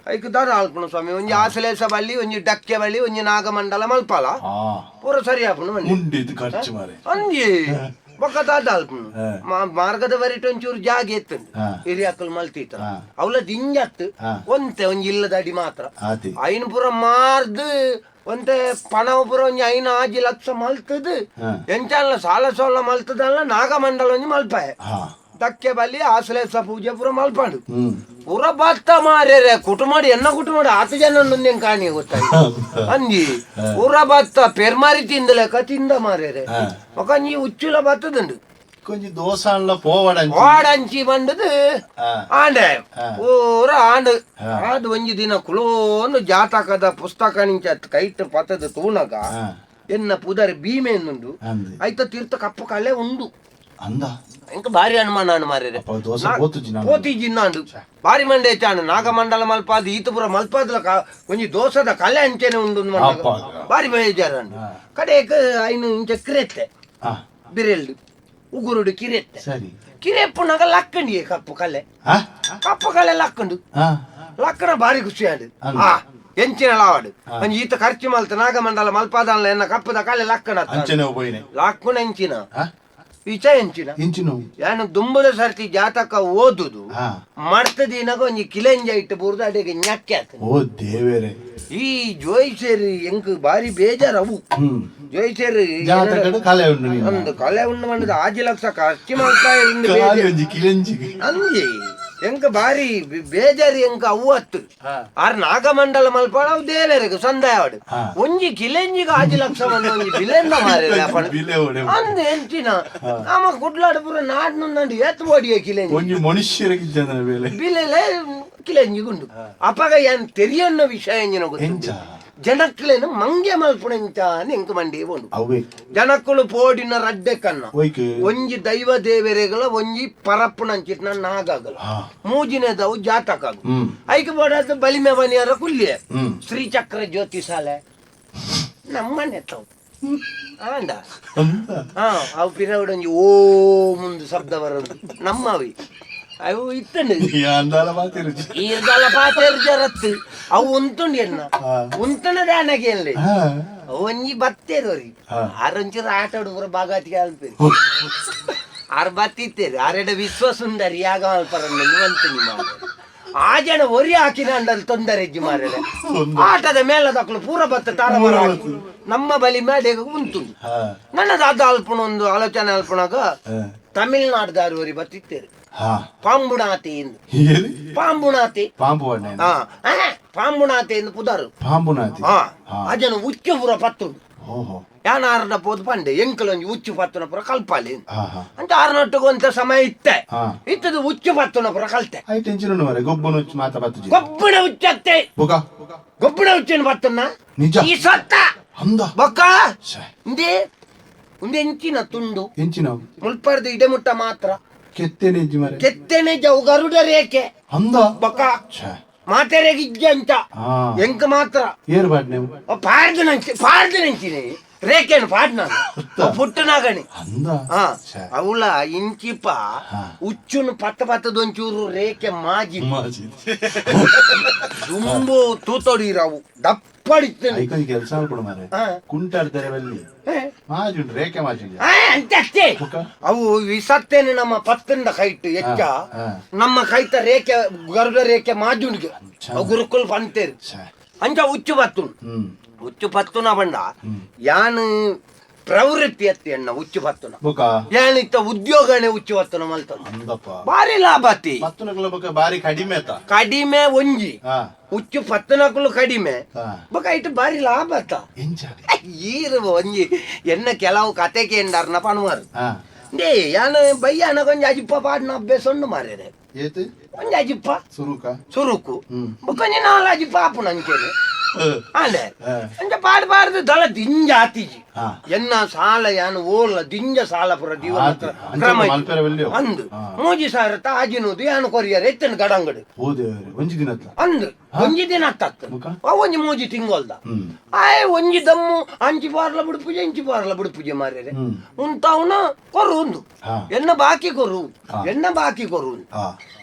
ಐಕ್ ದಾರ ಆಲ್ಪಣ ಸ್ವಾಮಿ ಒಂಜಿ ಆಸಲೇಸ ಬಲ್ಲಿ ಒಂಜಿ ಡಕ್ಕೆ ಬಲ್ಲಿ ಒಂಜಿ ನಾಗಮಂಡಲ ಮಲ್ಪಾಲ ಪೂರ ಸರಿ ಆಪುಣ ಅಂಜಿ ಬೊಕ್ಕ ದಾದ ಆಲ್ಪುಣ ಮಾರ್ಗದ ಬರಿಟ್ ಒಂಚೂರು ಜಾಗ ಎತ್ತುಂಡು. ಹಿರಿಯಾಕಲ್ ಮಲ್ತೀತ ಅವಲ ದಿಂಜತ್ತು ಒಂತೆ ಒಂಜಿ ಇಲ್ಲದ ಅಡಿ ಮಾತ್ರ ಐನ್ ಪೂರ ಮಾರ್ದು ಒಂತೆ ಪಣವ ಪೂರ ಒಂಜಿ 5 ಲಕ್ಷ ಮಲ್ತದ ಎಂಚಲ್ಲ ಸಾಲ ಸೋಲ ಮಲ್ತದಲ್ಲ ನಾಗಮಂಡಲ ಒಂಜಿ ಮಲ್ಪಾಯ ದಕ್ಕೆ ಬಲ್ಲಿ ಆಸಲೇಸ ಪೂಜೆ ಪೂರ ಮಲ್ಪಾಡು ಪೂರ ಭತ್ತ ಮಾರ್ರೆ ಕುಟುಂಬ ಎನ್ನ ಕುಟುಂಬ ಆತ ಜನ ಒಂದೇನ್ ಕಾಣಿ ಗೊತ್ತಾಯ್ತು ಅಂಜಿ ಪೂರ ಭತ್ತ ಪೆರ್ಮಾರಿ ತಿಂದಲೆಕ್ಕ ತಿಂದ ಮಾರ್ರೆ ఒక ನೀ ಉಚ್ಚುಲ ಬತ್ತದುಂಡು. ಕೊಂಚ ದೋಸಾನ್ಲ ಪೋವಡಂಚಿ ಓಡಂಚಿ ಬಂದದು ಆಂಡೆ ಪೂರ ಆಂಡು ಅದು ಒಂಜಿ ದಿನ ಕುಲೋನು ಜಾತಕದ ಪುಸ್ತಕ ನಿಂಚ ಕೈಟ್ ಪತ್ತದ ತೂನಗ ಎನ್ನ ಪುದರ್ ಭೀಮೆ ಎನ್ನುಂಡು. ಐತ ತೀರ್ಥ ಕಪ್ಪು ಕಲೆ ಉಂಡು. ಅಂದ ಇಂಕ ಭಾರಿ ಅನುಮಾನ ಮಾರ್ರೆ ಪೋತಿಜಿನ್ನಾಂಡು ಭಾರಿ ಮಂಡೆ ಚಾಣ ನಾಗಮಂಡಲ ಮಲ್ಪಾದ ಈತಪುರ ಮಲ್ಪಾದಲ ಒಂಜಿ ದೋಸದ ಕಲೆ ಅಂಚೆನೆ ಉಂಡು ಭಾರಿ ಬೇಜಾರಂಡು. ಕಡೆಕ್ ಐನು ಇಂಚ ಕಿರೆತ್ತೆ ಬಿರೆಲ್ಡು ಉಗುರುಡು ಕಿರೆತ್ತೆ ಕಿರೆಪ್ಪುನಾಗ ಲಕ್ಕಂಡಿಯೇ ಕಪ್ಪು ಕಲೆ ಕಪ್ಪು ಕಲೆ ಲಕ್ಕಂಡು ಲಕ್ಕಣ ಭಾರಿ ಖುಷಿ ಆಡು ಎಂಚಿನ ಲಾವಾಡು ಒಂಜಿ ಈತ ಖರ್ಚು ಮಲ್ತ ನಾಗಮಂಡಲ ಮಲ್ಪಾದಲ್ಲ ಎನ್ನ ಕಪ್ಪದ ಕಲೆ ಲಕ್ಕಣ ಲಕ್ಕುಣ ಎಂಚಿನ ಈಚ ಎಂಚಿನ ಯಾನು ದುಂಬದ ಸರ್ತಿ ಜಾತಕ ಓದುದು ಮರ್ತದಿನಾಗ ಒಂಜಿ ಕಿಲೆಂಜ ಇಟ್ಟು ಬೂರ್ದು ಅಡಿಗೆ ñಕ್ಕೆ ಆತ. ಓ ದೇವೇರೆ. ಈ ಜೋಯಿಸೇರಿ ಎಂಕ್ ಬಾರಿ ಬೇಜಾರು ಅವು. ಜೋಯಿಸೇರಿ ಜಾತಕಡು ಕಲೆ ಉಂಡು ನಿನ್ನ. ಅಂದು ಕಲೆ ಉಂಡು ಮಂಡದ 5 ಲಕ್ಷ ಖರ್ಚು ಮಾಡ್ತಾ ಉಂಡು. ಖಾಲಿ ಒಂಜಿ ಕಿಲೆಂಜಿಗೆ. ಅಂಜಿ ಎಂಕ ಬಾರಿ ಬೇಜಾರಿ ಎಂಕ ಅವು ಅತ್ತು ಆರ್ ನಾಗಮಂಡಲ ಮಲ್ಪಾಡ ಅವು ದೇವರಿಗೆ ಸಂದಾಯವಾಡು ಒಂಜಿ ಕಿಲೆಂಜಿಗೆ 5 ಲಕ್ಷ ಮಂದ ಒಂಜಿ ಬಿಲೆಂದ ಮಾರೆ ಅಂದು ಎಂಚಿನ ನಮ್ಮ ಕುಡ್ಲಾಡು ಪೂರ ನಾಡ್ ನುಂದಂಡು ಏತ್ ಬೋಡಿಯ ಕಿಲೆಂಜಿ ಒಂಜಿ ಮನುಷ್ಯರಿಗೆ ಜನ ಬೇಲೆ ಬಿಲೆಲೆ ಕಿಲೆಂಜಿಗುಂಡು. ಅಪಗ ಏನ್ ತೆರಿಯನ್ನ ವಿಷಯ ಎಂಜಿನ ಗೊತ್ತು ಜನಕ್ಲೇನು ಮಂಗೆ ಮಲ್ಪುಣಂಚ ಎಂಕ ಮಂಡಿ ಉಂಡು. ಜನಕ್ಕಳು ಪೋಡಿನ ರಡ್ಡೆ ಕನ್ನ ಒಂಜಿ ದೈವ ದೇವರೆಗಳ ಒಂಜಿ ಪರಪ್ಪುನಂಚಿಟ್ನ ನಾಗಗಲ ಮೂಜಿನೆದವು ಜಾತಕ ಐಕ್ ಬೋಡಾದ ಬಲಿಮೆ ಬನಿಯರ ಕುಲ್ಯ ಶ್ರೀಚಕ್ರ ಜ್ಯೋತಿಷಾಲೆ ನಮ್ಮನೆ ತಾವು ಆಂಡ ಅವು ಪಿರವಡೊಂಜಿ ಓ ಮುಂದು ಶಬ್ದ ಬರೋದು ನಮ್ಮವಿ ಅವು ಇತ್ತಂಡು ಈರ್ದಾಲ ಪಾತೆರು ಜರತ್ತು ಅವು ಉಂತುಂಡು ಎನ್ನ ಉಂತಣ ದಾನಗೆ ಒಂಜಿ ಬತ್ತೇರು ಆರೊಂಚೂರು ಆಟ ಹುಡುಗರು ಬಾಗಾತಿಗೆ ಅಲ್ಪೇರು ಆರು ಬತ್ತಿತ್ತೇರು ಆರೆಡ ವಿಶ್ವ ಸುಂದರಿ ಯಾಗ ಮಲ್ಪರನ್ನು ಅಂತೀನಿ ಆ ಜನ ಒರಿ ಹಾಕಿನ ಅಂಡಲ್ಲಿ ತೊಂದರೆ ಇಜ್ಜಿ ಮಾರ್ರೆ ಆಟದ ಮೇಲೆ ದಕ್ಕಲು ಪೂರ ಬತ್ತ ತಾರ ನಮ್ಮ ಬಲಿ ಮೇಲೆ ಉಂಟು. ನನ್ನದು ಅದು ಅಲ್ಪನ ಒಂದು ಆಲೋಚನೆ ಅಲ್ಪನಾಗ ತಮಿಳ್ನಾಡ್ದಾರು ಒರಿ ಬತ್ತಿತ್ತೇರು ಪಾಂಬುಣಾತಿ ಎಂದು ಪಾಂಬುಣಾತಿ ಪಾಂಬುಣಾತಿ ಎಂದು ಪುದಾರು ಪಾಂಬುಣಾತಿ ಆ ಜನ ಉಚ್ಚ ಪೂರ ಪತ್ತುಂಡು. ಯಾನ ಆರನ ಪೋದು ಪಂಡೆ ಎಂಕಲೊಂಜಿ ಉಚ್ಚು ಪತ್ತುನ ಪೂರ ಕಲ್ಪಾಲಿ ಅಂತ ಆರನೊಟ್ಟಿಗೆ ಒಂತ ಸಮಯ ಇತ್ತೆ ಇತ್ತದು ಉಚ್ಚು ಪತ್ತುನ ಪೂರ ಕಲ್ತೆ ಗೊಬ್ಬಣ ಉಚ್ಚತ್ತೆ ಗೊಬ್ಬಣ ಉಚ್ಚಿನ ಪತ್ತುನ ಈ ಸತ್ತ ಬೊಕ್ಕ ಇಂದೇ ಉಂದೆ ಎಂಚಿನ ತುಂಡು ಎಂಚಿನ ಮುಲ್ಪರ್ದು ಇಡೆಮುಟ್ಟ ಮಾತ್ರ ಕೆತ್ತೆನೆ ಕೆತ್ತೆನೆ ಜವು ಗರುಡ ರೇಖೆ ಬೊಕ್ಕ ಮಾತೆರೆಗೆ ಇಜ್ಜೆ ಅಂಚ ಎಂಕ ಮಾತ್ರ ಪಾಡ್ದು ನಂಚಿ ಪಾಡ್ದು ನಂಚಿನಿ ರೇಖೆನು ಪಾಡ್ನ ಪುಟ್ಟನಾಗಣಿ ಅವಳ ಇಂಚಿಪ ಉಚ್ಚುನು ಪತ್ತ ಪತ್ತದೊಂಚೂರು ರೇಖೆ ಮಾಜಿ ದುಂಬು ತೂತೊಡಿರವು ದಪ್ಪ ಇಪ್ಪಡಿತ್ತು ಐಕೊಂಜಿ ಕೆಲಸ ಅನ್ಕೊಡು ಮಾರೆ ಕುಂಟಾಡ್ತಾರೆ ಬಲ್ಲಿ ಮಾಜುಂಡು ರೇಖೆ ಮಾಜುಂಡು ಅಂತೆ ಅವು ವಿಸತ್ತೇನೆ ನಮ್ಮ ಪತ್ತಂದ ಕೈಟ್ ಹೆಚ್ಚ ನಮ್ಮ ಕೈತ ರೇಖೆ ಗರುಡ ರೇಖೆ ಮಾಜುಂಡಿಗೆ ಗುರುಕುಲ್ ಪಂತೇರು ಅಂಚ ಉಚ್ಚು ಬತ್ತು ಉಚ್ಚು ಪತ್ತುನ ಬಂಡ ಯಾನು ಪ್ರವೃತ್ತಿ ಅತ್ತಿ ಅಣ್ಣ ಉಚ್ಚು ಪತ್ತುನ ಯಾನಿತ್ತ ಉದ್ಯೋಗನೇ ಉಚ್ಚು ಪತ್ತುನ ಮಲ್ತದ ಬಾರಿ ಲಾಭ ಅತ್ತಿ ಬಾರಿ ಕಡಿಮೆ ಕಡಿಮೆ ಒಂಜಿ ಉಚ್ಚು ಪತ್ತನಕುಲು ಕಡಿಮೆ ಬೊಕ ಇಟ್ಟು ಬಾರಿ ಲಾಭ ಅತ್ತ ಈರು ಒಂಜಿ ಎನ್ನ ಕೆಲವು ಕತೆ ಕೇಂಡರ್ನ ಪಣುವರು ಡೇ ಯಾನು ಬಯ್ಯಾನ ಕೊಂಜ ಅಜಿಪ್ಪ ಪಾಡ್ನ ಅಭ್ಯಾಸ ಉಂಡು ಮಾರ್ರೆ ಒಂಜಿ ಅಜಿಪ್ಪ ಸುರುಕ ಸುರುಕು ಬೊಕೊಂಜಿ ನಾಲ್ ಅಜಿಪ್ಪ ಆಪುನ ಅಂಚೆನೆ ಅಲ್ಲೇ ಅಂಚ ಪಾಡ್ ಪಾಡ್ದು ದಳ ದಿಂಜ ಆತಿಜಿ ಎನ್ನ ಸಾಲ ಯಾನು ಓಲ ದಿಂಜ ಸಾಲ ಪುರ ಜೀವನ ಕ್ರಮ ಅಂದು ಮೂಜಿ ಸಾವಿರ ತಾಜಿನೋದು ಯಾನು ಕೊರಿಯರ್ ಎತ್ತನ ಗಡಂಗಡು ಒಂಜಿ ದಿನ ಅಂದು ಒಂಜಿ ದಿನ ಅತ್ತ ಒಂಜಿ ಮೂಜಿ ತಿಂಗೊಲ್ದ ಆಯ್ ಒಂಜಿ ದಮ್ಮು ಅಂಚಿ ಬಾರ್ಲ ಬಿಡುಪುಜೆ ಇಂಚಿ ಬಾರ್ಲ ಬಿಡುಪುಜೆ ಮಾರ್ರೆ ಉಂತಾವನ ಕೊರು ಒಂದು ಎನ್ನ ಬಾಕಿ ಕೊರು ಎನ್ನ ಬಾಕಿ ಕೊರು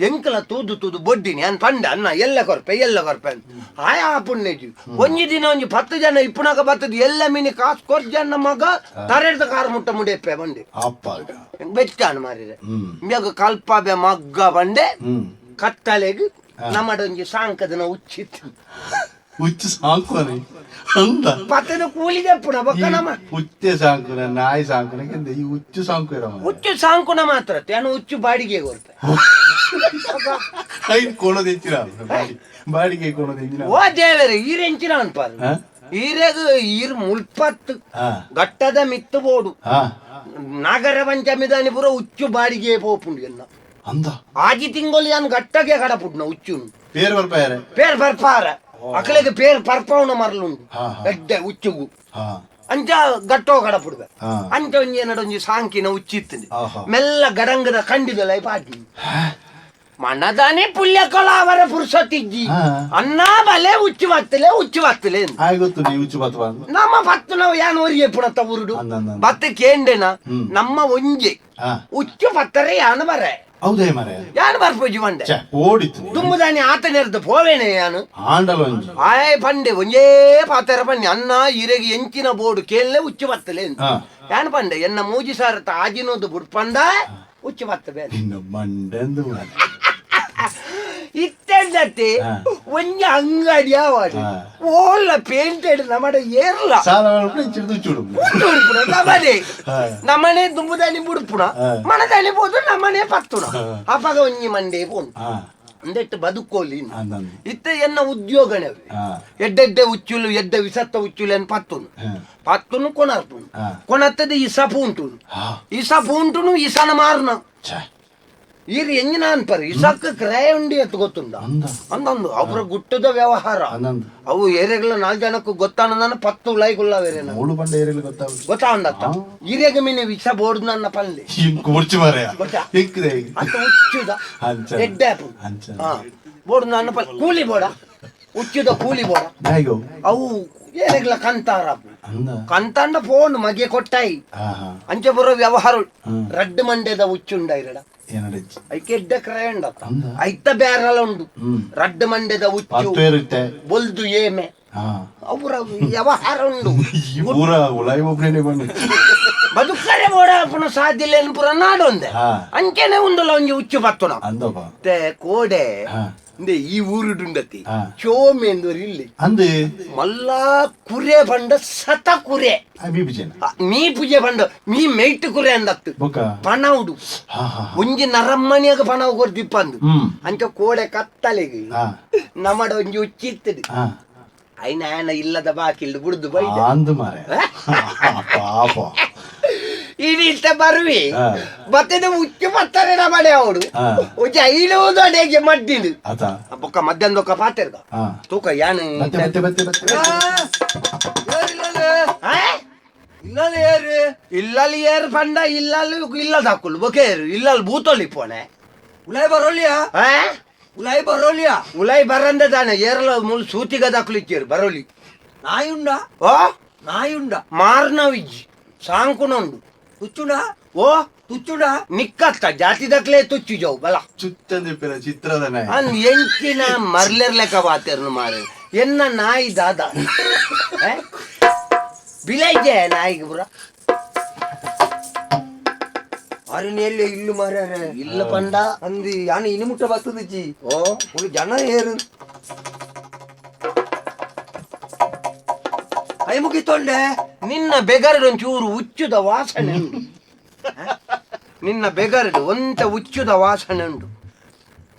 ಎಂಕಲ ತೂದು ತೂದು ಬೊಡ್ಡಿನಿ ಅನ್ ಪಂಡ ಅನ್ನ ಎಲ್ಲ ಕೊರ್ಪೆ ಎಲ್ಲ ಕೊರ್ಪೆ ಆಯ ಆ ಪುಣ್ಯಜಿ ಒಂಜಿ ದಿನ ಒಂಜಿ 10 ಜನ ಇಪ್ಪುನಾಗ ಬತ್ತದ ಎಲ್ಲ ಮೀನಿ ಕಾಸು ಕೊರ್ಜನ್ನ ಮಗ ತರೆಡ್ದ ಕಾರ್ ಮುಟ್ಟ ಮುಡಿಯಪ್ಪೆ ಬಂಡೆ ಬೆಚ್ಚಾನು ಮಾರಿರೆ ಮ್ಯಾಗ ಕಲ್ಪಾಬೆ ಮಗ್ಗ ಬಂಡೆ ಕತ್ತಲೆಗ್ ನಮ್ಮಡೊಂಜಿ ಸಾಂಕದನ ಉಚ್ಚಿತ್ತು ಉಚ್ಚು ಸಾಂಕುವನೆ ಅಂದ ಪತ್ತದ ಕೂಲಿ ದಪ್ಪುನ ಬೊಕ್ಕ ನಮ್ಮ ಉಚ್ಚೆ ಸಾಂಕುನ ನಾಯಿ ಸಾಂಕುನ ಈ ಉಚ್ಚು ಸಾಂಕು ಉಚ್ಚು ಸಾಂಕುನ ಮಾತ್ರ ಯಾನು ಉಚ್ಚು ಬಾಡಿಗೆ ಕೊರ್ಪೆ ಐದು ಕೊಡೋದೆಂಚಿನ ಬಾಡಿಗೆ ಕೊಡೋದೆಂಚಿನ ಓ ದೇವರೇ ಈರೆಂಚಿನ ಅನ್ಪಾರು ಈರೆಗ್ ಈರ್ ಮುಲ್ಪತ್ತು ಗಟ್ಟದ ಮಿತ್ತು ಬೋಡು ನಾಗರ ಪಂಚಮಿ ಪೂರ ಉಚ್ಚು ಬಾಡಿಗೆ ಪೋಪುಂಡು ಎನ್ನ ಅಂದ ಆಜಿ ತಿಂಗಳು ಯಾನ್ ಗಟ್ಟಗೆ ಕಡಪುಡ್ನ ಉಚ್ಚು ಪೇರ್ ಬರ್ಪಾರೆ ಪೇರ್ ಬರ್ಪಾರ ಅಕಲೆಗೆ ಪೇರ್ ಪರ್ಪವನ ಮರಲುಂಡು ಎಡ್ಡೆ ಉಚ್ಚುಗು ಅಂಚ ಗಟ್ಟೋ ಕಡಪುಡ್ವೆ ಅಂಚ ಒಂಜಿ ಏನಡ ಒಂಜಿ ಸಾಂಕಿನ ಉಚ್ಚಿತ್ತು ಮೆಲ್ಲ ಗಡಂಗದ ಕಂಡಿದಲ್ಲ ಪಾಟಿ ಮನದಾನೆ ಪುಲ್ಯಕೊಳ ಅವರ ಪುರುಷತಿಜ್ಜಿ ಅನ್ನ ಬಲೆ ಉಚ್ಚು ಬತ್ತಲೆ ಉಚ್ಚು ಬತ್ತಲೆ ಉಚ್ಚು ಬತ್ತು ನಮ್ಮ ಪತ್ತು ನಾವು ಯಾನ್ ಒರಿಯೆ ಪುಣತ ಉರುಡು ಬತ್ತ ಕೇಂಡೆನ ನಮ್ಮ ಒಂಜೆ ಉಚ್ಚು ಪತ್ತರೆ ಯಾನು ಬರೆ ಹೌದೇ ಮರೆ ಯಾನು ಬರ್ಪೋಜಿ ಬಂಡೆ ಓಡಿತ್ತು ದುಂಬುದಾನಿ ಆತ ನೆರ್ದು ಪೋವೇನೆ ಯಾನು ಆಂಡಲ ಒಂಜಿ ಆಯ್ ಪಂಡೆ ಒಂಜೇ ಪಾತೆರ ಪಂಡೆ ಅನ್ನ ಇರೆಗೆ ಎಂಚಿನ ಬೋರ್ಡು ಕೇಳಲೆ ಉಚ್ಚು ಬತ್ತಲೆ ಯಾನು ಪಂಡೆ ಎನ್ನ ಮೂಜಿ ಸಾರ ತಾಜಿನೋದು ಬುಡ್ಪಂದ ಉಚ್ಚು ಬತ್ತ ಬೇರೆ ನಿನ್ನ ಮಂಡೆಂದು ಇತ್ತೆಂದತ್ತೆ ಒಂಜಿ ಅಂಗಡಿ ಆವಾಡಿ ಓಲ್ಲ ಪೇಂಟೆಡ್ ನಮ್ಮಡ ಏರ್ಲ ನಮ್ಮನೆ ನಮ್ಮನೆ ದುಂಬುದಾನಿ ಬುಡ್ಪುಣ ಮನದಾನಿ ಬೋದು ನಮ್ಮನೆ ಪತ್ತುಣ ಅಪಗ ಒಂಜಿ ಮಂಡೆ ಪೋನು ಅಂದೆಟ್ಟು ಬದುಕೋಲಿ ಇತ್ತ ಎನ್ನ ಉದ್ಯೋಗನೇ ಎಡ್ಡೆಡ್ಡೆ ಉಚ್ಚುಲು ಎಡ್ಡೆ ವಿಸತ್ತ ಉಚ್ಚುಲು ಎನ್ ಪತ್ತುನು ಪತ್ತುನು ಕೊಣರ್ಪುನು ಕೊಣತ್ತದ ಇಸಪು ಉಂಟು ಇಸಪು ಉಂಟುನು ಇಸನ ಮಾರ್ನ ಈರ್ ಎಂಜಿನ ಅನ್ಪರ್ ಇಸಕ್ಕ ಕ್ರಯ ಉಂಡಿ ಅಂತ ಗೊತ್ತುಂಡ ಅಂದಂದು ಅವರ ಗುಟ್ಟದ ವ್ಯವಹಾರ ಅವು ಏರೆಗಳ 4 ಜನಕ್ಕೂ ಗೊತ್ತಾನ ಪತ್ತು ಉಲಾಯಿಗುಲ್ಲ ಬೇರೆ ಗೊತ್ತಾಂದತ್ತ ಈರೆಗ ಮೀನೆ ವಿಷ ಬೋರ್ಡ್ ನನ್ನ ಪಲ್ಲೆ ಅಂತ ಉಚ್ಚುದ ಎಡ್ಡೆ ಬೋರ್ಡ್ ನನ್ನ ಪಲ್ಲೆ ಕೂಲಿ ಬೋಡ ಉಚ್ಚುದ ಕೂಲಿ ಬೋಡ ಅವು ಏರೆಗಳ ಕಂತಾರ ಕಂತಾಂಡ ಫೋನ್ ಮಗೆ ಕೊಟ್ಟಾಯಿ ಅಂಚೆ ಬರೋ ವ್ಯವಹಾರ ರಡ್ಡು ಮಂಡ್ಯದ ಉಚ್ಚುಂಡ ಇರಡ ಐಕೆ ಎಡ್ಡೆ ಕ್ರಯ ಉಂಡತ್ತ ಐತ ಬ್ಯಾರಲ ಉಂಡು ರಡ್ಡು ಮಂಡ್ಯದ ಉಚ್ಚು ಬೊಲ್ದು ಏಮೆ ಅವರ ವ್ಯವಹಾರ ಉಂಡು ಬದುಕರೆ ಬೋಡ ಪುನ ಸಾಧ್ಯ ಇಲ್ಲ ಪುರ ನಾಡೊಂದೆ ಅಂಚೆನೆ ಉಂದುಲ ಒಂಜಿ ಉಚ್ಚು ಪತ್ತುನ ಕೋಡೆ ಈ ಊರುಡುಂಡತಿ ಚೋಮೆಂದು ಇಲ್ಲಿ ಅಂದೆ ಮಲ್ಲ ಕುರೆ ಬಂಡ ಸತ ಕುರೆ ಮೀ ಪೂಜೆ ಬಂಡ ಮೀ ಮೇಟ್ ಕುರೆ ಅಂದತ್ತು ಪಣವುಡು ಒಂಜಿ ನರಮ್ಮನಿಯಾಗ ಪಣವು ಕೊರ್ದಿಪ್ಪಂದು ಅಂಚ ಕೋಡೆ ಕತ್ತಲೆಗೆ ನಮ್ಮಡ ಒಂಜಿ ಉಚ್ಚಿತ್ತದು ಐನ ಆನ ಇಲ್ಲದ ಬಾಕಿಲ್ದು ಬುಡ್ದು ಬೈದ ಅಂದು ಮಾರೆ ಪಾಪ ಇಡೀತ ಬರುವಿ ಬತ್ತದ ಉಚ್ಚು ಬತ್ತಾರೆ ನಮ್ಮಡೆ ಅವಡು ಒಂಜಿ ಐದು ಅಡೆಗೆ ಮಡ್ಡಿಂಡು ಬೊಕ್ಕ ಮಧ್ಯಾಹ್ನ ದೊಕ್ಕ ಪಾತೆರ್ಗ ತೂಕ ಯಾನು ಇಲ್ಲಲ್ಲಿ ಏರು ಪಂಡ ಇಲ್ಲಲ್ಲಿ ಇಲ್ಲದ ಹಾಕುಲು ಬೊಕೇರು ಇಲ್ಲಲ್ಲಿ ಬೂತೊಲಿ ಪೋಣೆ ಉಲಾಯ್ ಬರೋಲಿಯಾ ಉಲಾಯ್ ಬರೋಲಿಯಾ ಉಲಾಯ್ ಬರಂದ ತಾನೆ ಏರ್ಲ ಮುಲ್ ಸೂತಿಗ ದಾಕುಲು ಇಚ್ಚೇರು ಬರೋಲಿ ನಾಯುಂಡ ಓ ನಾಯುಂಡ ಮಾರ್ನವಿಜ್ಜಿ ಸಾಂಕುನೊಂಡು ತುಚ್ಚುಡ ಓ ತುಚ್ಚುಡ ನಿಕ್ಕತ್ತ ಜಾತಿ ದಕ್ಲೆ ತುಚ್ಚು ಜವು ಬಲ ಚುಚ್ಚಂದಿಪ್ಪಿನ ಚಿತ್ರದ ಅನ್ ಎಂಚಿನ ಮರ್ಲೆರ್ ಲೆಕ್ಕ ಬಾತೆರ್ನು ಮಾರೆ ಎನ್ನ ನಾಯಿ ದಾದ ಬಿಲೈಜೆ ನಾಯಿಗೆ ಪುರ ಅರಣ್ಯಲ್ಲಿ ಇಲ್ಲು ಮಾರ್ಯಾರೆ ಇಲ್ಲ ಪಂಡ ಅಂದು ಯಾನು ಇನಿ ಮುಟ್ಟ ಬರ್ತದಜ್ಜಿ ಓ ಒಂದು ಜನ ಏರು ಕೈ ಮುಗಿತೊಂಡೆ ನಿನ್ನ ಬೆಗರಡು ಒಂಚೂರು ಉಚ್ಚುದ ವಾಸನೆ ಉಂಟು. ನಿನ್ನ ಬೆಗರಡು ಒಂತ ಉಚ್ಚುದ ವಾಸನೆ ಉಂಟು.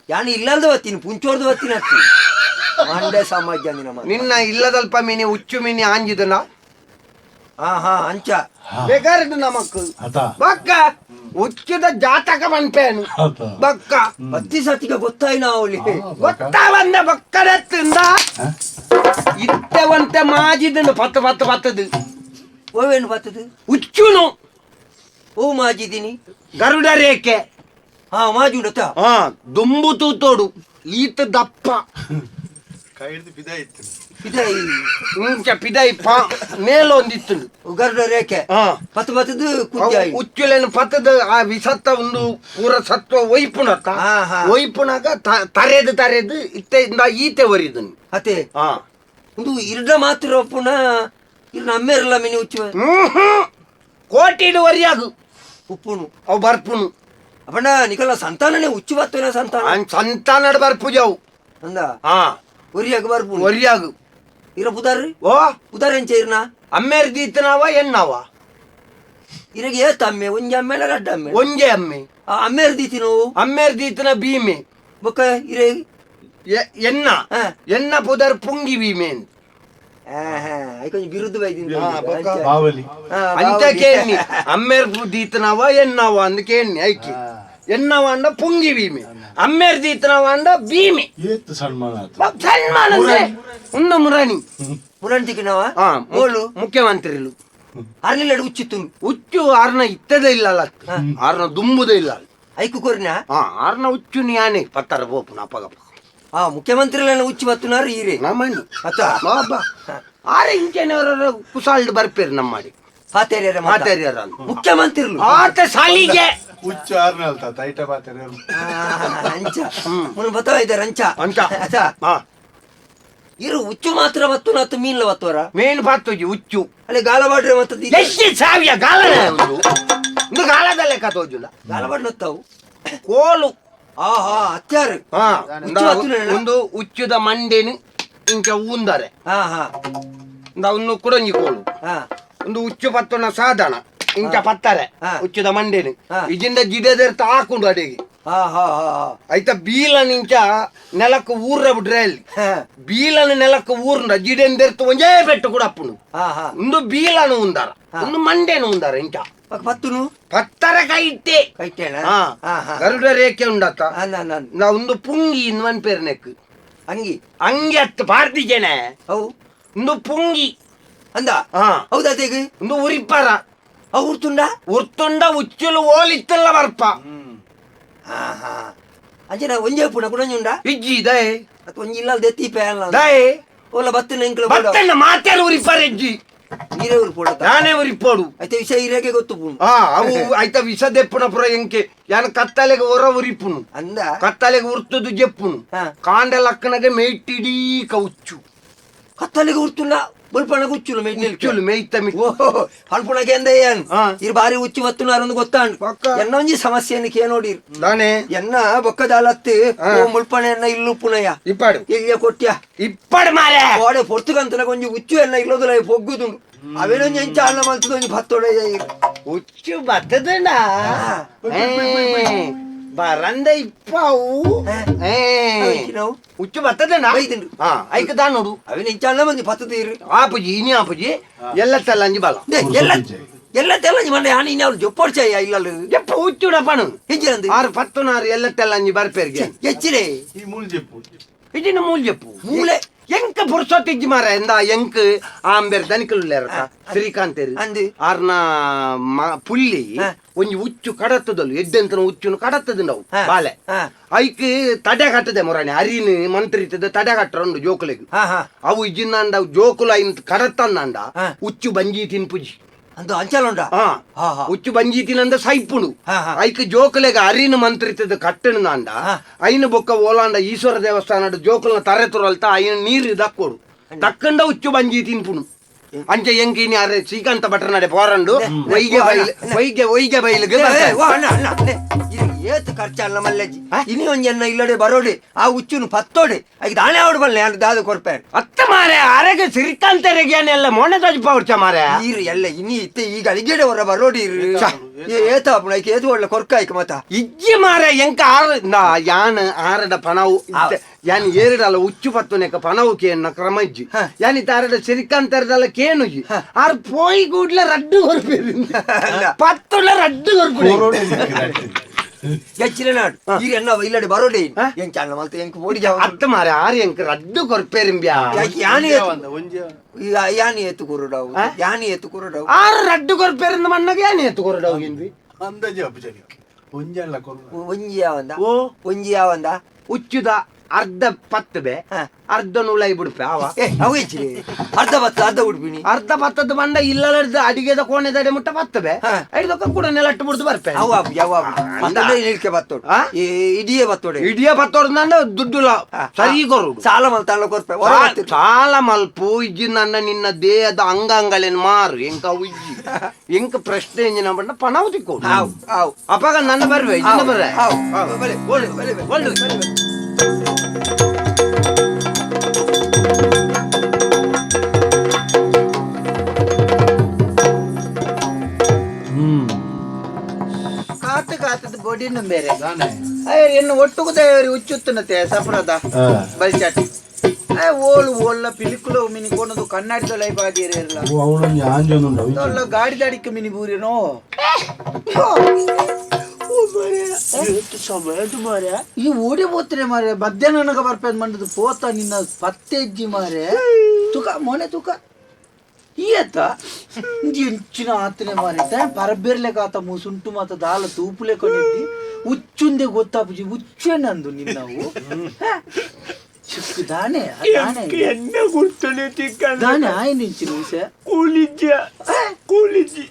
ಯಾನು ಇಲ್ಲಲ್ದ ಬತ್ತೀನಿ ಪುಂಚೋರ್ದು ಬತ್ತೀನಿ ಅತ್ತಿ ಮಂಡೆ ಸಮಾಜ ನಿನ್ನ ಮಾತು. ನಿನ್ನ ಇಲ್ಲದಲ್ಪ ಮೀನಿ ಉಚ್ಚು ಮೀನಿ ಆಂಜಿದನ. ಹಾ ಹಾ ಅಂಚ ಬೆಗರಡು ನಮಕ್ ಅತ ಬಕ್ಕ ಉಚ್ಚುದ ಜಾತಕ ಮನ್ಪೇನು ಅತ ಬಕ್ಕ ಅತ್ತಿ ಸತಿಗೆ ಗೊತ್ತಾಯ್ ನಾವು ಗೊತ್ತಾ ಬಂದ ಬಕ್ಕಡತ್ತಿಂದ ಇತ್ತವಂತೆ ಮಾಜಿದನು ಪತ್ತ ಪತ್ತ ಪತ್ತದು. ಓವೇನು ಬರ್ತದೆ? ಉಚ್ಚುನು. ಓ ಮಾಜಿದ್ದೀನಿ. ಗರುಡ ರೇಖೆ. ಹಾ ಮಾಜುಂಡತ. ಹಾ ದುಂಬು ತೂತೋಡು ಈತ ದಪ್ಪ. ಕೈ ಹಿಡ್ದು ಬಿದ ಇತ್ತು. ಇದೇ ಇಂಚ ಪಿದೈ ಪಾ ಮೇಲೊಂದಿತ್ತು. ಗರುಡ ರೇಖೆ. ಹಾ. ಪತ್ತು ಪತ್ತದು ಕುದ್ಯಾಯಿ. ಉಚ್ಚುಲೇನು ಪತ್ತದ ಆ ವಿಸತ್ತ ಒಂದು ಪೂರ ಸತ್ವ ಒಯ್ಪುಣತ್ತ. ಹಾ, ಹಾ. ಒಯ್ಪುಣಾಗ ತರೆದು ತರೆದು ಇತ್ತೆ ಇಂದ ಈತೆ ಒರಿದನು. ಅತೆ. ಹಾ. ಒಂದು ಇರ್ಡ ಮಾತ್ರ ಒಪ್ಪುನ ಇರ್ನ ಅಮ್ಮೇರಲ್ಲ ಮಿನಿ ಉಚ್ಚು. ಹ್ಮ್ ಕೋಟಿಡು ಒರಿಯಾಗು. ಉಪ್ಪುನು. ಅವು ಬರ್ಪುನು. ಅಪ್ಪಣ್ಣ ನಿಕಲ ಸಂತಾನನೇ ಉಚ್ಚು ಬತ್ತೇನ ಸಂತಾನ. ಸಂತಾನಡ್ ಬರ್ಪುಜವು. ಅಂದ. ಹಾ. ಒರಿಯಾಗ ಬರ್ಪುನು. ಒರಿಯಾಗು. ಇರ ಪುದಾರ್. ಓ. ಪುದಾರ್ ಎಂಚ ಇರ್ನ? ಅಮ್ಮೇರ್ ದೀತನಾವ ಎನ್ನಾವ? ಇರಗೆ ಏತ ಅಮ್ಮೆ ಒಂಜಿ ಅಮ್ಮೇಲ ರಡ್ಡ ಅಮ್ಮೆ? ಒಂಜೆ ಅಮ್ಮೆ. ಆ ಅಮ್ಮೇರ್ ದೀತಿನೋ? ಅಮ್ಮೇರ್ ದೀತನ ಭೀಮೆ. ಬೊಕ್ಕ ಇರೆ ಎನ್ನ. ಹಾ. ಎನ್ನ ಪುದರ್ ಪುಂಗಿ ಭೀಮೆ ಅಂತ. ಐಕೊಂಜಿ ಬಿರುದು ಬೈದಿನ. ಹಾ, ಬೊಕ್ಕ. ಬಾವಲಿ. ಅಂತ ಕೇಳಿ ಅಮ್ಮೇರ್ ದೀತನವ ಎನ್ನವ ಅಂದ್ ಕೇಳಿ ಐಕಿ ಎನ್ನವ ಅಂಡ ಪುಂಗಿ ಭೀಮೆ ಅಮ್ಮೇರ್ ದೀತನವ ಅಂಡ ಭೀಮೆ. ಏತ್ ಸನ್ಮಾನ ಆತು. ಸನ್ಮಾನ ಅಂದ್ರೆ ಉನ್ನ ಮುರಾಣಿ. ಮುರಂಟಿಕಿನವ. ಹಾ. ಓಲು. ಮುಖ್ಯಮಂತ್ರಿಲು. ಅರ್ನಿಲ್ಲಡು ಉಚ್ಚಿತ್ತು. ಉಚ್ಚು ಆರ್ನ ಇತ್ತದೇ ಇಲ್ಲ ಅಲ್ಲ, ಆರ್ನ ದುಂಬುದೇ ಇಲ್ಲ. ಐಕು ಕೊರಿನ. ಹಾ ಆರ್ನ ಉಚ್ಚು ನ್ಯಾನೆ ಪತ್ತರ ಬೋಪುನ ಅಪ್ಪಗಪ್ಪ. ಆ ಮುಖ್ಯಮಂತ್ರಿಗಳನ್ನ ಉಚ್ಚು ಬತ್ತುನಾರು ಈರೆ. ನಮ್ಮಣ್ಣಿ. ಅತ್ತ. ಬಾಬಾ ಆರೆ ಇಂಚೆನವರ ಕುಸಾಲ್ಡ್ ಬರ್ಪೇರು ನಮ್ಮಾಡಿ. ಪಾತೇರಿಯರ. ಪಾತೇರಿಯರ ಅಂತ. ಮುಖ್ಯಮಂತ್ರಿಲು. ಆತ ಸಾಲಿಗೆ ಉಚ್ಚು ಆರ್ನಲ್ತ ತೈಟ ಬಾತೆರೆ. ಅಂಚ ಮುನ್ ಬತ್ತವ ಇದ್ದಾರೆ ಅಂಚ. ಅಂಚ. ಅಚ್ಚ. ಹಾ. ಇರು ಉಚ್ಚು ಮಾತ್ರ ಬತ್ತು ನತ್ತು ಮೀನ್ಲ ಬತ್ತವರ? ಮೇನ್ ಪಾತೋಜಿ ಉಚ್ಚು. ಅಲ್ಲಿ ಗಾಲವಾಡ್ರೆ ಮತ್ತೆ. ಎಷ್ಟು ಸಾವಿಯ ಗಾಲನೆ ಒಂದು ಒಂದು ಗಾಲದ ಲೆಕ್ಕ ತೋಜುಲ್ಲ. ಗಾಲವಾಡ್ ನತ್ತಾವು. ಕೋಲು. ಆಹಾ ಅತ್ಯಾರು. ಹಾ. ಉಚ್ಚು ಬತ್ತುನ. ಒಂದು ಉಚ್ಚುದ ಮಂಡೇನು ಇಂಚ ಊಂದರೆ. ಹಾ ಹಾ. ಒಂದು ಕುಡಂಜಿ ಕೋಲು. ಹಾ. ಒಂದು ಉಚ್ಚು ಪತ್ತುನ ಸಾಧನ ಇಂಚ ಪತ್ತಾರೆ. ಹಾ. ಉಚ್ಚುದ ಮಂಡೇನು. ಹಾ. ಇಜಿಂದ ಜಿಡೆದೆರ್ತ ಹಾಕೊಂಡು ಅಡಿಗೆ. ಹಾ ಹಾ ಹಾ ಹಾ. ಐತ ಬೀಲನ್ ಇಂಚ ನೆಲಕ್ಕೆ ಊರ್ರ ಬಿಡ್ರೆ ಅಲ್ಲಿ. ಹಾ. ಬೀಲನ್ ನೆಲಕ್ಕೆ ಊರ್ನ ಜಿಡೆಂದೆರ್ತ ಒಂಜೇ ಬೆಟ್ಟು ಕೂಡ ಅಪ್ಪುನು. ಹಾ ಹಾ. ಒಂದು ಬೀಲನು ಉಂದಾರ. ಹಾ. ಒಂದು ಮಂಡೇನು ಉಂದಾರ ಇಂಚ. ಪಕ್ಕ ಪತ್ತುನು. ಪತ್ತರ ಕೈಟ್ಟೆ. ಕೈಟೇಣ. ಹಾ. ಹಾ ಹಾ. ಗರುಡ ರೇಖೆ ಉಂಡತ್ತ. ಅಲ್ಲ ಅಲ್ಲ. ನಾ ಒಂದು ಪುಂಗಿ ಇನ್ ಪೇರ್ನೆಕ್. ಅಂಗಿ. ಅಂಗಿ ಅತ್ತು ಪಾರ್ದಿಜನೆ. How. ಒಂದು ಪುಂಗಿ. ಅಂದ. ಹಾ. ಹೌದಾ ತೇಗ್? ಒಂದು ಉರಿಪ್ಪರ. ಅವು ಉರ್ತುಂಡ. ಉರ್ತುಂಡ ಉಚ್ಚುಲು ಓಲಿತ್ತಲ್ಲ ಬರ್ಪ. ಹಾ ಹಾ ಅಂಚನ ಒಂಜೇ ಪುಣ ಕುಣಂಜುಂಡ. ಇಜ್ಜಿ ದಯೆ. ಅತ್ ಒಂಜಿ ಇಲ್ಲ ದೆತ್ತಿ ಅಲ್ಲ. ದಯೆ. ಓಲ ಬತ್ತಿನ ಎಂಕ್ಲ. ಬತ್ತಣ್ಣ ಮಾತಾಡ ಉರಿಪ್ಪರ ಇಜ್ಜಿ. ನೀರೇ ಉರಿಪೋಡ. ನಾನೇ ಉರಿಪ್ಪೋಡು. ಐತೆ ವಿಷಯ ಇರಕ್ಕೆ ಗೊತ್ತು ಪುಣ್. ಹಾ ಅವು ಐತ ವಿಷ ದೆಪ್ಪುನ ಪುರ ಎಂಕೆ ಯಾನ ಕತ್ತಲೆಗೆ ಹೊರ ಉರಿಪುನು. ಅಂದ. ಕತ್ತಲೆಗೆ ಉರ್ತುದು ಜೆಪ್ಪುನು. ಹಾ. ಕಾಂಡ ಲಕ್ಕನಗೆ ಮೇಯ್ಟಿಡೀ ಕೌಚ್ಚು. ಕತ್ತಲೆಗೆ ಉರ್ತುಂಡ ಬಲ್ಪಣಗ ಉಚ್ಚುಲು ಮೇಯ್ಟಿಲ್. ಉಚ್ಚುಲು ಮೇಯ್ತ ಮಿ ಓಹೋ ಪಲ್ಪುಣಗೆ ಅಂದ ಏನ್ ಹಾ. ಇರ್ ಬಾರಿ ಉಚ್ಚು ಬತ್ತುನಾರೊಂದು ಗೊತ್ತಾಂಡ್. ಪಕ್ಕ. ಎನ್ನ ಒಂಜಿ ಸಮಸ್ಯೆಯನ್ನು ಕೇ ನೋಡಿರ್. ದಾನೆ. ಎನ್ನ ಬೊಕ್ಕದಾಲತ್ತು. ಹಾ. ಓ ಮುಲ್ಪಣೆ ಎನ್ನ ಇಲ್ಲು ಪುನಯ್ಯ. ಇಪ್ಪಾಡು. ಎಲ್ಲಿಯ ಕೊಟ್ಯ. ಇಪ್ಪಾಡು ಮಾರೆ. ಓಡೆ ಪೊರ್ತುಗಂತನ ಒಂಜಿ ಉಚ್ಚು ಎನ್ನ ಇಲ್ಲೋದಲ್ಲ ಪೊಗ್ಗುದುಂಡು ಅವೇನೊಂಜಿ ಎಂಚ ಅಲ್ಲ ಮಲ್ತದ ಒಂಜಿ ಪತ್ತೊಡೆ. ಉಚ್ಚು ಬತ್ತದಣ್ಣ ಬರಂದ ಇಪ್ಪಾವು. ಹಾ. ನಾವು ಉಚ್ಚು ಬತ್ತದಣ್ಣ. ಬೈದುಂಡು. ಹಾ ಐಕ ದಾನೋಡು. ಅವೇನು ಎಂಚ ಅಲ್ಲ ಮಂದಿ ಪತ್ತದೀರು. ಆಪುಜಿ ಇನಿ ಆಪುಜಿ ಎಲ್ಲ ತಲ್ಲಂಜಿ ಬಲ. ಎಲ್ಲ ಎಲ್ಲ ತೆಲ್ಲಂಜಿ ಮಂಡೆ ಆನಿ ಇನ್ನು ಜೊಪ್ಪೊಡ್ಚಯ್ಯ ಇಲ್ಲಲ್ಲ. ಎಪ್ಪ ಉಚ್ಚುಡ ಪಣು. ಹೆಂಚಿರಂದು. ಆರು ಪತ್ತುನಾರು ಎಲ್ಲ ತೆಲ್ಲಂಜಿ ಬರ್ಪೇರ್ಗೆ. ಎಚ್ಚಿರೆ. ಈ ಮೂಲ್ ಜೆಪ್ಪು. ಇಜಿನ ಮೂಲ್ ಜೆಪ್ಪು. ಮೂಲೆ. ಎಂಕ ಪುರ್ಸೊತ್ತಿಜ್ಜಿ ಮಾರ ಎಂದ ಎಂಕ್ ಆಂಬೆರ್ ದನಿಕುಲ್ಲೇರತ ಶ್ರೀಕಾಂತೇರು. ಅಂದು. ಆರ್ನ ಪುಲ್ಲಿ. ಹಾ. ಒಂಜಿ ಉಚ್ಚು ಕಡತ್ತದಲ್ಲು ಎದ್ದೆಂತನ ಉಚ್ಚುನು ಕಡತ್ತದುಂಡವು. ಹಾ. ಬಾಲೆ. ಹಾ. ಐಕ್ ತಡೆ ಕಟ್ಟದೆ ಮೊರಾಣಿ ಅರಿನ್ ಮಂತ್ರಿತದ ತಡೆ ಕಟ್ಟರ ಉಂಡು ಜೋಕುಲೆಗ್. ಹಾ ಹಾ. ಅವು ಇಜಿನಾಂಡ ಜೋಕುಲ ಐನ್ ಕಡತ್ತಂದಾಂಡ. ಹಾ. ಉಚ್ಚು ಬಂಜಿ ತಿನ್ಪುಜಿ. ಅಂದು ಅಂಚಲುಂಡ. ಉಚ್ಚು ಬಂಜೀತಿನಂದ ಸೈಪುಂಡು. ಐಕ್ ಜೋಕುಲೆಗ ಅರಿನ ಮಂತ್ರಿತದ ಕಟ್ಟಣದಾಂಡ ಐನ ಬೊಕ್ಕ ಓಲಾಂಡ ಈಶ್ವರ ದೇವಸ್ಥಾನ ಜೋಕುಲ್ನ ತರೆ ತುರಲ್ತ ಐನ ನೀರು ದಕ್ಕೋಡು ತಕ್ಕಂಡ ಉಚ್ಚು ಬಂಜಿ ತಿನ್ಪುಣು. ಅಂಚೆ ಎಂಕಿನಿ ಅರೆ ಶ್ರೀಕಾಂತ ಭಟ್ರನಡೆ ಪೋರಂಡು ಒಯ್ಗೆ ಬೈಲ್ ಒಯ್ಗೆ ಒಯ್ಗೆ ಬೈಲ್ಗೆ. ಏತು ಖರ್ಚಲ್ಲ ಮಲ್ಲಜ್ಜಿ, ಇನಿ ಒಂಜಿ ಎನ್ನ ಇಲ್ಲಡೆ ಬರೋಡೆ ಆ ಉಚ್ಚುನು ಪತ್ತೋಡೆ ಐಕ್ ದಾನೆ ಆವಡು ಬಲ್ಲೆ ಯಾರು ದಾದ ಕೊರ್ಪೇರು ಅತ್ತ ಮಾರೆ ಅರೆಗೆ ಶ್ರೀಕಾಂತರಿಗೆ ಎಲ್ಲ ಮೊಣೆ ತಜ್ಪ ಉಚ್ಚ ಮಾರೆ ಈರು ಎಲ್ಲ ಇನಿ ಇತ್ತೆ ಈಗ ಅಡಿಗೆಡೆ ಹೊರ ಬರೋಡಿ ಏತ ಆಪುಣ ಐಕ್ ಏತು ಒಳ್ಳೆ ಕೊರ್ಕ ಐಕ್ ಮತ ಇಜ್ಜಿ ಮಾರೆ ಎಂಕ ಆರು ನಾ ಯಾನ್ ಆರಡ ಪಣವು ಯಾನ್ ಏರಡಲ್ಲ ಉಚ್ಚು ಪತ್ತುನೆಕ ಪಣವು ಕೇನ್ನ ಕ್ರಮ ಇಜ್ಜಿ ಯಾನ್ ಇತ್ತ ಆರಡ ಶ್ರೀಕಾಂತರದಲ್ಲ ಕೇನುಜಿ ಆರ್ ಪೋಯಿ ಕೂಡ್ಲೆ ರಡ್ಡು ಕೊರ್ಪೇರು ಪತ್ತುಲ ರಡ್ಡು ಕೊರ್ಪು ಗಚ್ಚಿನ ನಾಡು ಈರು ಎನ್ನ ಇಲ್ಲಡೆ ಬರೋಡೆ ಎಂಕ ಅಣ್ಣ ಮಲ್ತ ಎಂಕ ಓಡಿ ಜಾವ ಅತ್ತ ಮಾರೆ ಆರು ಎಂಕ ರಡ್ಡು ಕೊರ್ಪೇರಿಂಬ್ಯಾ. ಯಾನಿ ಯಾನಿ ಎತ್ತು ಕುರುಡವು ಯಾನಿ ಎತ್ತು ಕುರುಡವು ಆರು ರಡ್ಡು ಕೊರ್ಪೇರಿಂದ ಮಣ್ಣಗೆ ಯಾನಿ ಎತ್ತು ಕೊರಡವು ಇಂದ್ವಿ ಅಂದಾಜು ಅಪ್ಪುಜನಿಕ್ ಒಂಜಲ್ಲ ಕೊರು ಒಂಜಿ ಯಾವಂದ ಒಂಜಿ ಯಾವಂದ ಉಚ್ಚುದ ಅರ್ಧ ಪತ್ತು ಬೆ ಅರ್ಧ ನೂಲೈ ಬಿಡ್ಪೆ ಅವ ಅವು ಹೆಚ್ಚಿರಿ ಅರ್ಧ ಬತ್ತ ಅರ್ಧ ಉಡ್ಪಿನಿ ಅರ್ಧ ಪತ್ತದ ಬಂಡ ಇಲ್ಲದ ಅಡಿಗೆದ ಕೋಣೆದಡೆ ಮುಟ್ಟ ಪತ್ತು ಬೆ ಐದಕ್ಕ ಕೂಡ ನೆಲಟ್ಟು ಬಿಡ್ದು ಬರ್ಪೆ ಅವು ಯಾವ ನಿಲ್ಕೆ ಬತ್ತೋಡು ಇಡಿಯೇ ಬತ್ತೋಡೆ ಇಡಿಯೇ ಬತ್ತೋಡು ನನ್ನ ದುಡ್ಡುಲ ಸರಿ ಕೊರುಡು ಸಾಲ ಮಲ್ತಾಳ ಕೊರ್ಪೆ ಸಾಲ ಮಲ್ಪು ಇಜ್ಜಿ ನನ್ನ ನಿನ್ನ ದೇಹದ ಅಂಗಾಂಗಳೇನು ಮಾರು ಎಂಕ ಉಜ್ಜಿ ಎಂಕ ಪ್ರಶ್ನೆ ಎಂಜಿನ ಬಣ್ಣ ಪಣವು ತಿಕ್ಕೋಡು ಅಪ್ಪಾಗ ನನ್ನ ಬರ್ವೆ ಇನ್ನ ಬರ್ರೆ ಬಲೆ ಬಲೆ ಬಲೆ ಕಾತು ಕಾತದ ಬೊಡಿನ ಬೇರೆ ಅಯ್ಯ ಎನ್ನು ಒಟ್ಟುಗುದ ಉಚ್ಚುತ್ತನತೆ ಸಫರದ ಬಲ್ಚಾಟಿ ಓಳು ಓಳ್ಳ ಪಿಲಿಕುಲ ಮಿನಿ ಕೊನದು ಕನ್ನಡಿದ ಲೈ ಬಾದಿಯರ ಗಾಡಿ ದಾಡಿಕ ಮಿನಿ ಬೂರಿನೋ ಈ ಓಡಿ ಪೋತ್ರೆ ಮಾರೆ ಮಧ್ಯಾಹ್ನ ಬರ್ಪೇದ್ ಮಂಡದು ಪೋತ ನಿನ್ನ ಪತ್ತೆ ಇಜ್ಜಿ ಮಾರೆ ತುಕ ಮೊನೆ ತುಕ ಈಯತ್ತ ಎಂಚಿನ ಆತನೆ ಮಾರೆ ಪರಬೇರ್ಲೆ ಕಾತ ಮುಸುಂಟು ಮಾತ ದಾಲ ತೂಪುಲೆ ಕೊನಿದ್ದಿ ಉಚ್ಚುಂದೆ ಗೊತ್ತಾಪುಜಿ ಉಚ್ಚೆ ನಂದು ನಿನ್ನವು ಚಿಕ್ಕ ದಾನೆ ಎನ್ನ ಗುರ್ತನೆ ತಿಕ್ಕ ದಾನೆ ಆಯ್ ನಿಂಚಿನ ಉಸೆ ಕೂಲಿಜ್ಜ ಕೂಲಿಜ್ಜಿ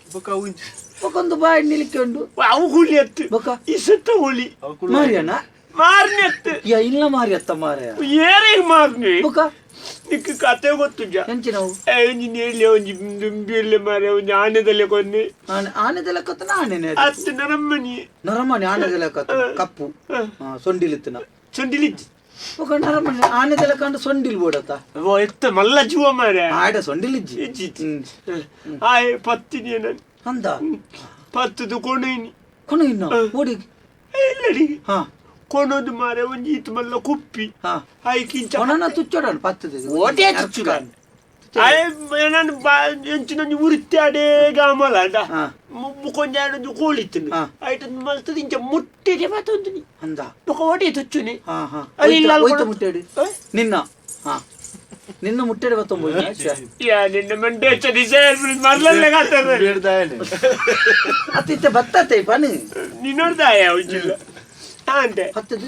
ಬೊಕೊಂದು ಬಾಯಿ ನಿಲ್ಕೊಂಡು ಅವು ಕೂಲಿ ಅತ್ತು ಬೊಕ ಇಸತ್ತ ಹುಲಿ ಮಾರಿಯನ ಮಾರ್ನೆತ್ತು ಯಾ ಇಲ್ಲ ಮಾರಿಯತ್ತ ಮಾರ್ಯ ಏರೇ ಮಾರ್ನೆ ಬೊಕ ನಿಕ್ಕ ಕತೆ ಗೊತ್ತುಜ ಎಂಚಿನವು ಒಂಜಿ ನೇರ್ಲೆ ಒಂಜಿ ದುಂಬಿರ್ಲೆ ಮಾರೆ ಒಂಜಿ ಆನೆದಲೆ ಕೊನ್ನೆ ಆನೆದಲೆ ಕೊತ್ತನ ಆನೆನೆ ಅತ್ತು ನರಮ್ಮನಿ ನರಮಣಿ ಆನೆದಲೆ ಕೊತ್ತ ಕಪ್ಪು ಸೊಂಡಿಲಿತ್ತನ ಸೊಂಡಿಲಿಜ್ಜಿ ಬೊಕ ನರಮಣಿ ಆನೆದಲೆ ಕಂಡು ಸೊಂಡಿಲ್ ಬೋಡತ್ತ ಓ ಎತ್ತ ಮಲ್ಲ ಜೀವ ಮಾರೆ ಆಡ ಸೊಂಡಿಲಿಜ್ಜಿ ಇಜ್ಜಿ ಆಯ್ ಪತ್ತಿನಿ ನಾನು ಅಂದ ಪತ್ತದು ಕೊಣೈನಿ ಕೊಣ ಇನ್ನು ಓಡಿ ಇಲ್ಲಡಿ ಹಾ ಕೊಣದು ಮಾರೆ ಒಂಜಿ ಇತ್ತು ಮಲ್ಲ ಕುಪ್ಪಿ ಐಕಿಂಚ ಕೊಣನ ತುಚ್ಚೋಡಣ ಪತ್ತದ ಓಟೆ ತುಚ್ಚುಡಣ ಆಯ್ ನಾನು ಬಾ ಎಂಚಿನೊಂಜಿ ಉರಿತ್ತೆ ಅಡೇ ಗಾಮಲ ಅಂಡ ಮುಕೊಂಜಾಡೊಂಜಿ ಕೋಳಿತ್ತುಂಡು ಐಟ ಮಲ್ತದ ಇಂಚ ಮುಟ್ಟೆಡೆ ಮಾತೊಂದುನಿ ಅಂದ ಬೊಕ ಓಟೆ ತುಚ್ಚುನಿ ಹಾ ಹಾ ಅಲ್ಲಿ ಇಲ್ಲ ಹೋಯ್ತು ಮುಟ್ಟೆಡಿ ನಿನ್ನ ಹಾ ನಿನ್ನ ಮುಟ್ಟೆಡೆ ಬತ್ತೊಂಬ ಯಾ ನಿನ್ನ ಮಂಡೆ ಚದಿ ಮರ್ಲಲ್ಲೇ ಕಾತಾರೆ ಅತ್ತಿತ್ತೆ ಬತ್ತತೆ ಪನಿ ನಿನ್ನೋಡ್ದಾಯ ಉಜ್ಜಿಲ್ಲ ಅಂತೆ ಹತ್ತದು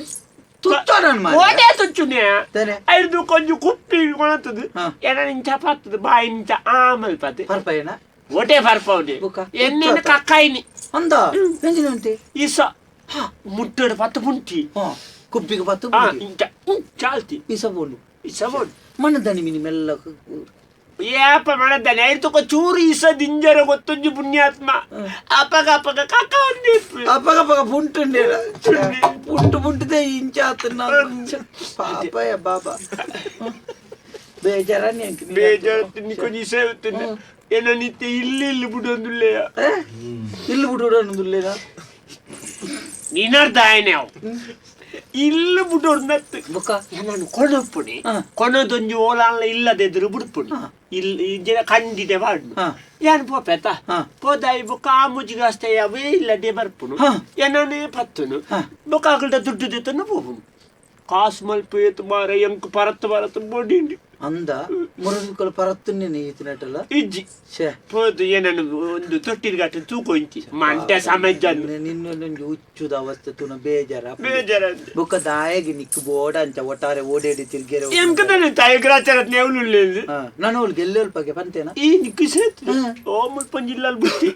ತುಚ್ಚೋಡಣ ಮಾರೆ ಓಟೆ ತುಚ್ಚುನಿ ತಾನೆ ಐದು ಕೊಂಚ ಕುಪ್ಪಿ ಕೊಣತದು ಎನ ಇಂಚ ಪತ್ತದು ಬಾಯಿ ಇಂಚ ಆಮಲ್ ಪತ್ತೆ ಪರ್ಪಯನ ಓಟೆ ಪರ್ಪೌಡಿ ಬುಕ್ಕ ಎನ್ನೆನ ಕಕ್ಕಾಯಿನಿ ಅಂದ ಎಂಜಿನ ಉಂಟೆ ಇಸ ಮುಟ್ಟಡು ಪತ್ತು ಪುಂಟಿ ಕುಪ್ಪಿಗೆ ಪತ್ತು ಇಂಚ ಚಾಲ್ತಿ ಇಸ ಬೋಂಡು ಇಸ ಬೋಂಡು ಮಣ್ಣದನಿ ಮಿನಿ ಮೆಲ್ಲ ಏಪ ಮಣದ್ದಾನೆ ಐತೊಕ ಚೂರು ಇಸ ದಿಂಜರ ಗೊತ್ತೊಂಜಿ ಪುಣ್ಯಾತ್ಮ ಅಪಗ ಅಪಗ ಕಕ್ಕ ಒಂದಿ ಅಪಗ ಅಪಗ ಪುಂಟು ಪುಂಟು ಪುಂಟುದೇ ಇಂಚಾತನ ಪಾಪಯ ಬಾಬಾ ಬೇಜಾರನಿ ಅಂಕ ಬೇಜಾರ ನಿಕೊಂಜಿ ಸೇವತ್ತನೆ ಏನ ನಿತ್ಯ ಇಲ್ಲಿ ಇಲ್ಲಿ ಬಿಡೊಂದುಲ್ಲೆಯ ಇಲ್ಲಿ ಬಿಡುಡೊಂದುಲ್ಲೇನ ನಿನ್ನರ್ಧ ಆಯ್ನೆ ಅವು ಇಲ್ಲ ಬಿಡೋರ್ನತ್ತು ಬೊಕ್ಕ ನಾನು ಕೊಣಪುಣಿ ಕೊಣದೊಂಜಿ ಓಲಾನ್ಲ ಇಲ್ಲದೆದುರು ಬಿಡ್ಪುಣಿ ಇಲ್ಲಿ ಜನ ಕಂಡಿದೆ ಬಾಡ್ನು ಯಾನ್ ಪೋಪೆತ ಪೋದಾಯಿ ಬೊಕ್ಕ ಆ ಮುಜಿಗಾಸ್ತೆ ಅವೇ ಇಲ್ಲದೆ ಬರ್ಪುನು ಏನನೇ ಪತ್ತುನು ಬೊಕ್ಕ ಅಗಲ್ದ ದುಡ್ಡು ದೇತನು ಪೋಪುನು ಕಾಸು ಮಲ್ಪ ಏತು ಮಾರ ಎಂಕ್ ಪರತ್ತು ಪರತ್ತು ಬೊಡಿಂಡು ಅಂದ ಮುರುಂಕುಲು ಪರತ್ತುನ್ನೇ ಈತಿನಟಲ್ಲ ಇಜ್ಜಿ ಪೋದು ಏನನ್ನು ಒಂದು ತೊಟ್ಟಿಲ್ ಗಟ್ಟ ತೂಕ ಇಂಚಿ ಮಂಟೆ ಸಮಾಜ ನಿನ್ನೊಂದು ಹುಚ್ಚುದ ಅವಸ್ಥೆ ತುನ ಬೇಜಾರ ಬೇಜಾರ ಬೊಕ್ಕ ದಾಯಗೆ ನಿಕ್ಕು ಬೋಡ ಅಂಚ ಒಟ್ಟಾರೆ ಓಡೇಡಿ ತಿರ್ಗೆರೆ ಎಂಕದನೆ ತಾಯಿಗ್ರಾಚಾರ ನೇವಲು ನಾನು ಅವ್ಳು ಗೆಲ್ಲೇಲ್ ಪಗೆ ಪಂತೇನ ಈ ನಿಕ್ಕು ಸೇತ್ ಓ ಮುಲ್ಪ ಜಿಲ್ಲಲ್ ಬುಟ್ಟಿ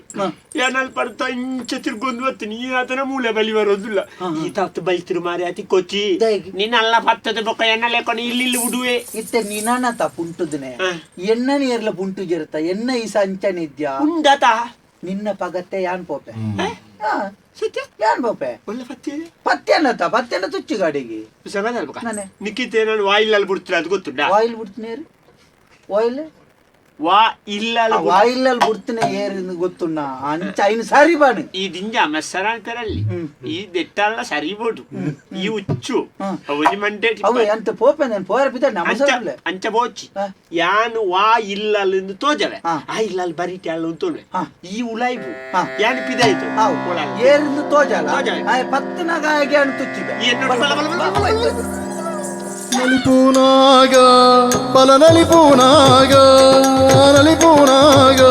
ಏನಲ್ ಪಡ್ತಾ ಇಂಚ ತಿರ್ಗೊಂದು ಬತ್ತೀನಿ ಈ ಆತನ ಮೂಲೆ ಬಲಿ ಬರೋದಿಲ್ಲ ಈ ತಾತು ಬೈತಿರು ಮಾರಿ ಅತಿ ಕೊಚ್ಚಿ ನಿನ್ನಲ್ಲ ಪತ್ತದ ಬೊಕ್ಕ ಎನ್ನಲೆ ಕೊನೆ ಇಲ್ಲಿ ಇಲ್ಲಿ ಉಡುವೆ ಇತ್ತೆ ನಿನನತ ಪುಂಟುದನೆ ಎನ್ನ ನೇರ್ಲ ಪುಂಟು ಜರುತ್ತ ಎನ್ನ ಈ ಸಂಚನೆ ಇದ್ಯಾ ಉಂಡತ ನಿನ್ನ ಪಗತ್ತೆ ಯಾನ್ ಪೋಪೆ ಸತ್ಯ ಯಾನ್ ಪೋಪೆ ಒಳ್ಳೆ ಪತ್ತೆ ಪತ್ತೆನತ ಪತ್ತೆನ ತುಚ್ಚು ಗಾಡಿಗೆ ನಿಕ್ಕಿತೆ ನಾನು ವಾಯಿಲಲ್ಲಿ ಬಿಡ್ತೀನಿ ಅದು ಗೊತ್ತುಂಟಾ ವಾಯಿಲ್ ಬಿಡ್ತೀನಿ ವಾಯಿಲ್ ವಾ ಇಲ್ಲ ವಾಯಿಲಲ್ಲಿ ಬಿಡ್ತೀನಿ ಏರ್ ಗೊತ್ತುಣ್ಣ ಅಂಚ ಐನು ಸರಿ ಬಾನು ಈ ದಿಂಜ ಮೆಸ್ಸರಾಂಕರಲ್ಲಿ ಈ ದೆಟ್ಟಲ್ಲ ಸರಿ ಬೋಡು ಈ ಉಚ್ಚು ಅವನಿ ಮಂಡೆ ಅವ ಅಂತ ಪೋಪೆ ನಾನು ಪೋರ ಬಿದ್ದ ನಮಸ್ಕಾರ ಅಂಚ ಬೋಚಿ ಯಾನು ವಾ ಇಲ್ಲಲ್ಲಿಂದು ತೋಜವೆ ಆ ಇಲ್ಲಲ್ಲಿ ಬರೀಟಿ ಅಲ್ಲ ತೋಲ್ವೆ ಈ ಉಲಾಯ್ಬು ಯಾನು ಪಿದಾಯ್ತು ಏರಿಂದು ತೋಜಲ್ಲ ಪತ್ತನಾಗ ಹಾಗೆ ಅನು ತುಚ್ಚಿದೆ ನಲಿಪೂನಾಗ ಬಲ ನಲಿಪೂನಾಗ ನಲಿಪೂನಾಗ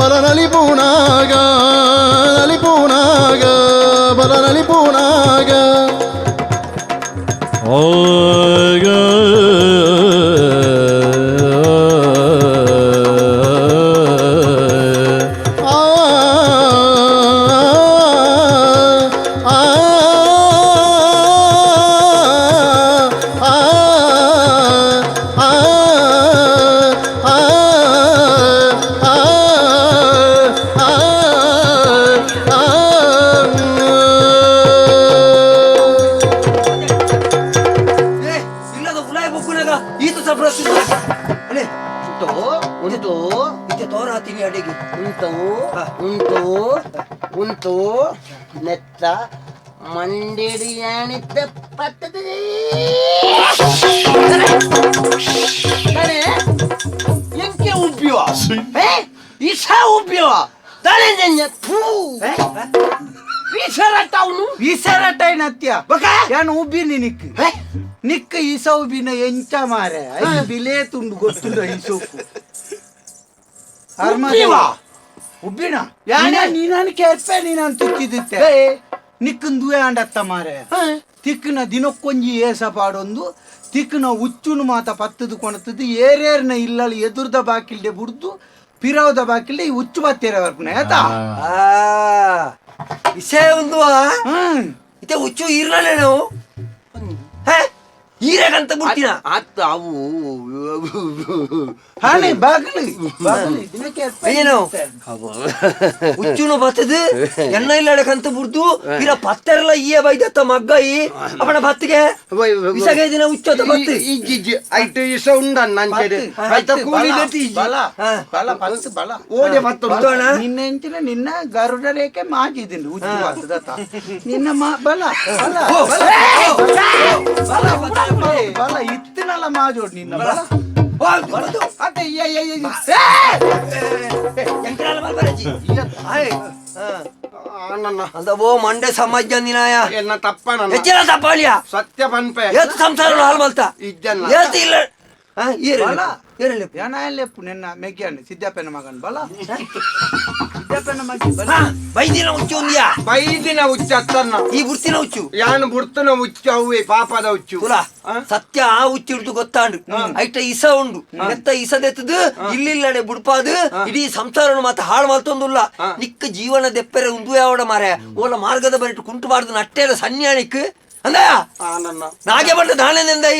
ಬಲ ನಲಿಪೂನಾಗ ನಲಿಪೂನಾಗ ಬಲ ನಲಿಪೂನಾಗ ಆಗ ಉಂಟು ನೆತ್ತ ಮಂಡೇಡಿ ಯಾಣಿದ್ದ ಪತ್ತದ ಎಂಕೆ ಉಬ್ಬಿವ ಇಸ ಉಬ್ಬಿವ ವಿಸರಟೈನತ್ಯ ಯಾನು ಉಬ್ಬಿನಿ ನಿಕ್ ನಿಕ್ ಇಸ ಉಬ್ಬಿನ ಎಂಚ ಮಾರೆ ಬಿಲೆ ತುಂಡು ಗೊತ್ತುಂಡ ಇಸೋಕು ಉಬ್ಬಿನ ನೀನಾನು ಕೇರ್ಪೆ ನೀನಾನು ತುಚ್ಚಿದಿತ್ತೆ ನಿಕ್ಕಂದುವೆ ಅಂಡತ್ತ ಮಾರೆ ತಿಕ್ಕನ ದಿನಕ್ಕೊಂಜಿ ಏಸ ಪಾಡೊಂದು ತಿಕ್ಕನ ಉಚ್ಚುನು ಮಾತ ಪತ್ತದು ಕೊಣತದ್ದು ಏರೇರ್ನ ಇಲ್ಲಲ್ಲಿ ಎದುರ್ದ ಬಾಕಿಲ್ಡೆ ಬುಡ್ದು ಪಿರವದ ಬಾಕಿಲ್ಡೆ ಈ ಉಚ್ಚು ಬತ್ತೇರೆ ವರ್ಪುನ ಆಯ್ತಾ ವಿಷಯ ಒಂದು ಇತ್ತೆ ಉಚ್ಚು ಇರ್ಲಲೇನು ಈರಗಂತ ಬಿಡ್ತೀನ ಅತ್ತ ಅವು ಹಾನೆ ಬಾಗಿಲು ಏನು ಉಚ್ಚುನು ಬತ್ತದು ಎಣ್ಣ ಇಲ್ಲಡಕಂತ ಬುಡ್ದು ಇರ ಪತ್ತೆರಲ್ಲ ಈಯ ಬೈದತ್ತ ಮಗ್ಗಾಯಿ ಅವನ ಬತ್ತಿಗೆ ವಿಸಗೆ ದಿನ ಉಚ್ಚದ ಬತ್ತಿ ಇಜ್ಜಿ ಐಟು ಇಸ ಉಂಡ ನಂಚೆಡೆ ಐತ ಕೂಲಿ ಬಲ ಬಲ ಪಲ್ಸ್ ಬಲ ಓಡೆ ಬತ್ತು ನಿನ್ನ ಎಂಚಿನ ನಿನ್ನ ಗರುಡ ರೇಖೆ ಮಾಜಿದ್ದೀನಿ ಉಚ್ಚು ಬತ್ತದತ್ತ ನಿನ್ನ ಬಲ ಬಲ ಬಲ ಬಲ ಬಲ ಇತ್ತಿನಲ್ಲ ಮಾಜೋಡ್ ನಿನ್ನ ಬಲ ಅಂದವೋ ಮಂಡೆ ಸಮಾಜ ನಿನಾಯ ಎನ್ನ ತಪ್ಪಣ ಹೆಚ್ಚಿನ ತಪ್ಪಾಳಿಯ ಸತ್ಯ ಪನ್ಪೆ ಏತು ಸಂಸಾರ ಹಾಳು ಮಲ್ತ ಇಜ್ಜನ್ನ ಏತು ಇಲ್ಲ ಏನೇಲೆಪ್ಪು ನಿನ್ನ ಮೆಗ್ಯಾನ ಸಿದ್ದಪ್ಪನ ಮಗನ್ ಬಲ ಸಿದ್ದಪ್ಪನ ಮಗಿ ಬಲ ಬೈದಿನ ಹುಚ್ಚು ಒಂದ್ಯಾ ಬೈದಿನ ಹುಚ್ಚು ಅತ್ತನ್ನ ಈ ಬುರ್ತಿನ ಹುಚ್ಚು ಯಾನು ಬುರ್ತನ ಹುಚ್ಚು ಅವ್ವೆ ಪಾಪದ ಹುಚ್ಚು ತುಲಾ ಸತ್ಯ ಆ ಹುಚ್ಚು ಹಿಡ್ದು ಗೊತ್ತಾಂಡು ಐಟ ಇಸ ಉಂಡು ಎತ್ತ ಇಸದೆತ್ತದು ಇಲ್ಲಿಲ್ಲಡೆ ಬುಡ್ಪಾದು ಇಡೀ ಸಂಸಾರನು ಮಾತ ಹಾಳು ಮಲ್ತೊಂದುಲ್ಲ ನಿಕ್ಕ ಜೀವನ ದೆಪ್ಪೆರೆ ಉಂದು ಯಾವಡ ಮಾರೆ ಓಲ ಮಾರ್ಗದ ಬರಿಟು ಕುಂಟು ಬಾರ್ದು ನಟ್ಟೆರ ಸನ್ಯಾಣಿಕ್ ಅಂದಯ ನಾಗೆ ಬಂಡ ದಾನೆಂದೈ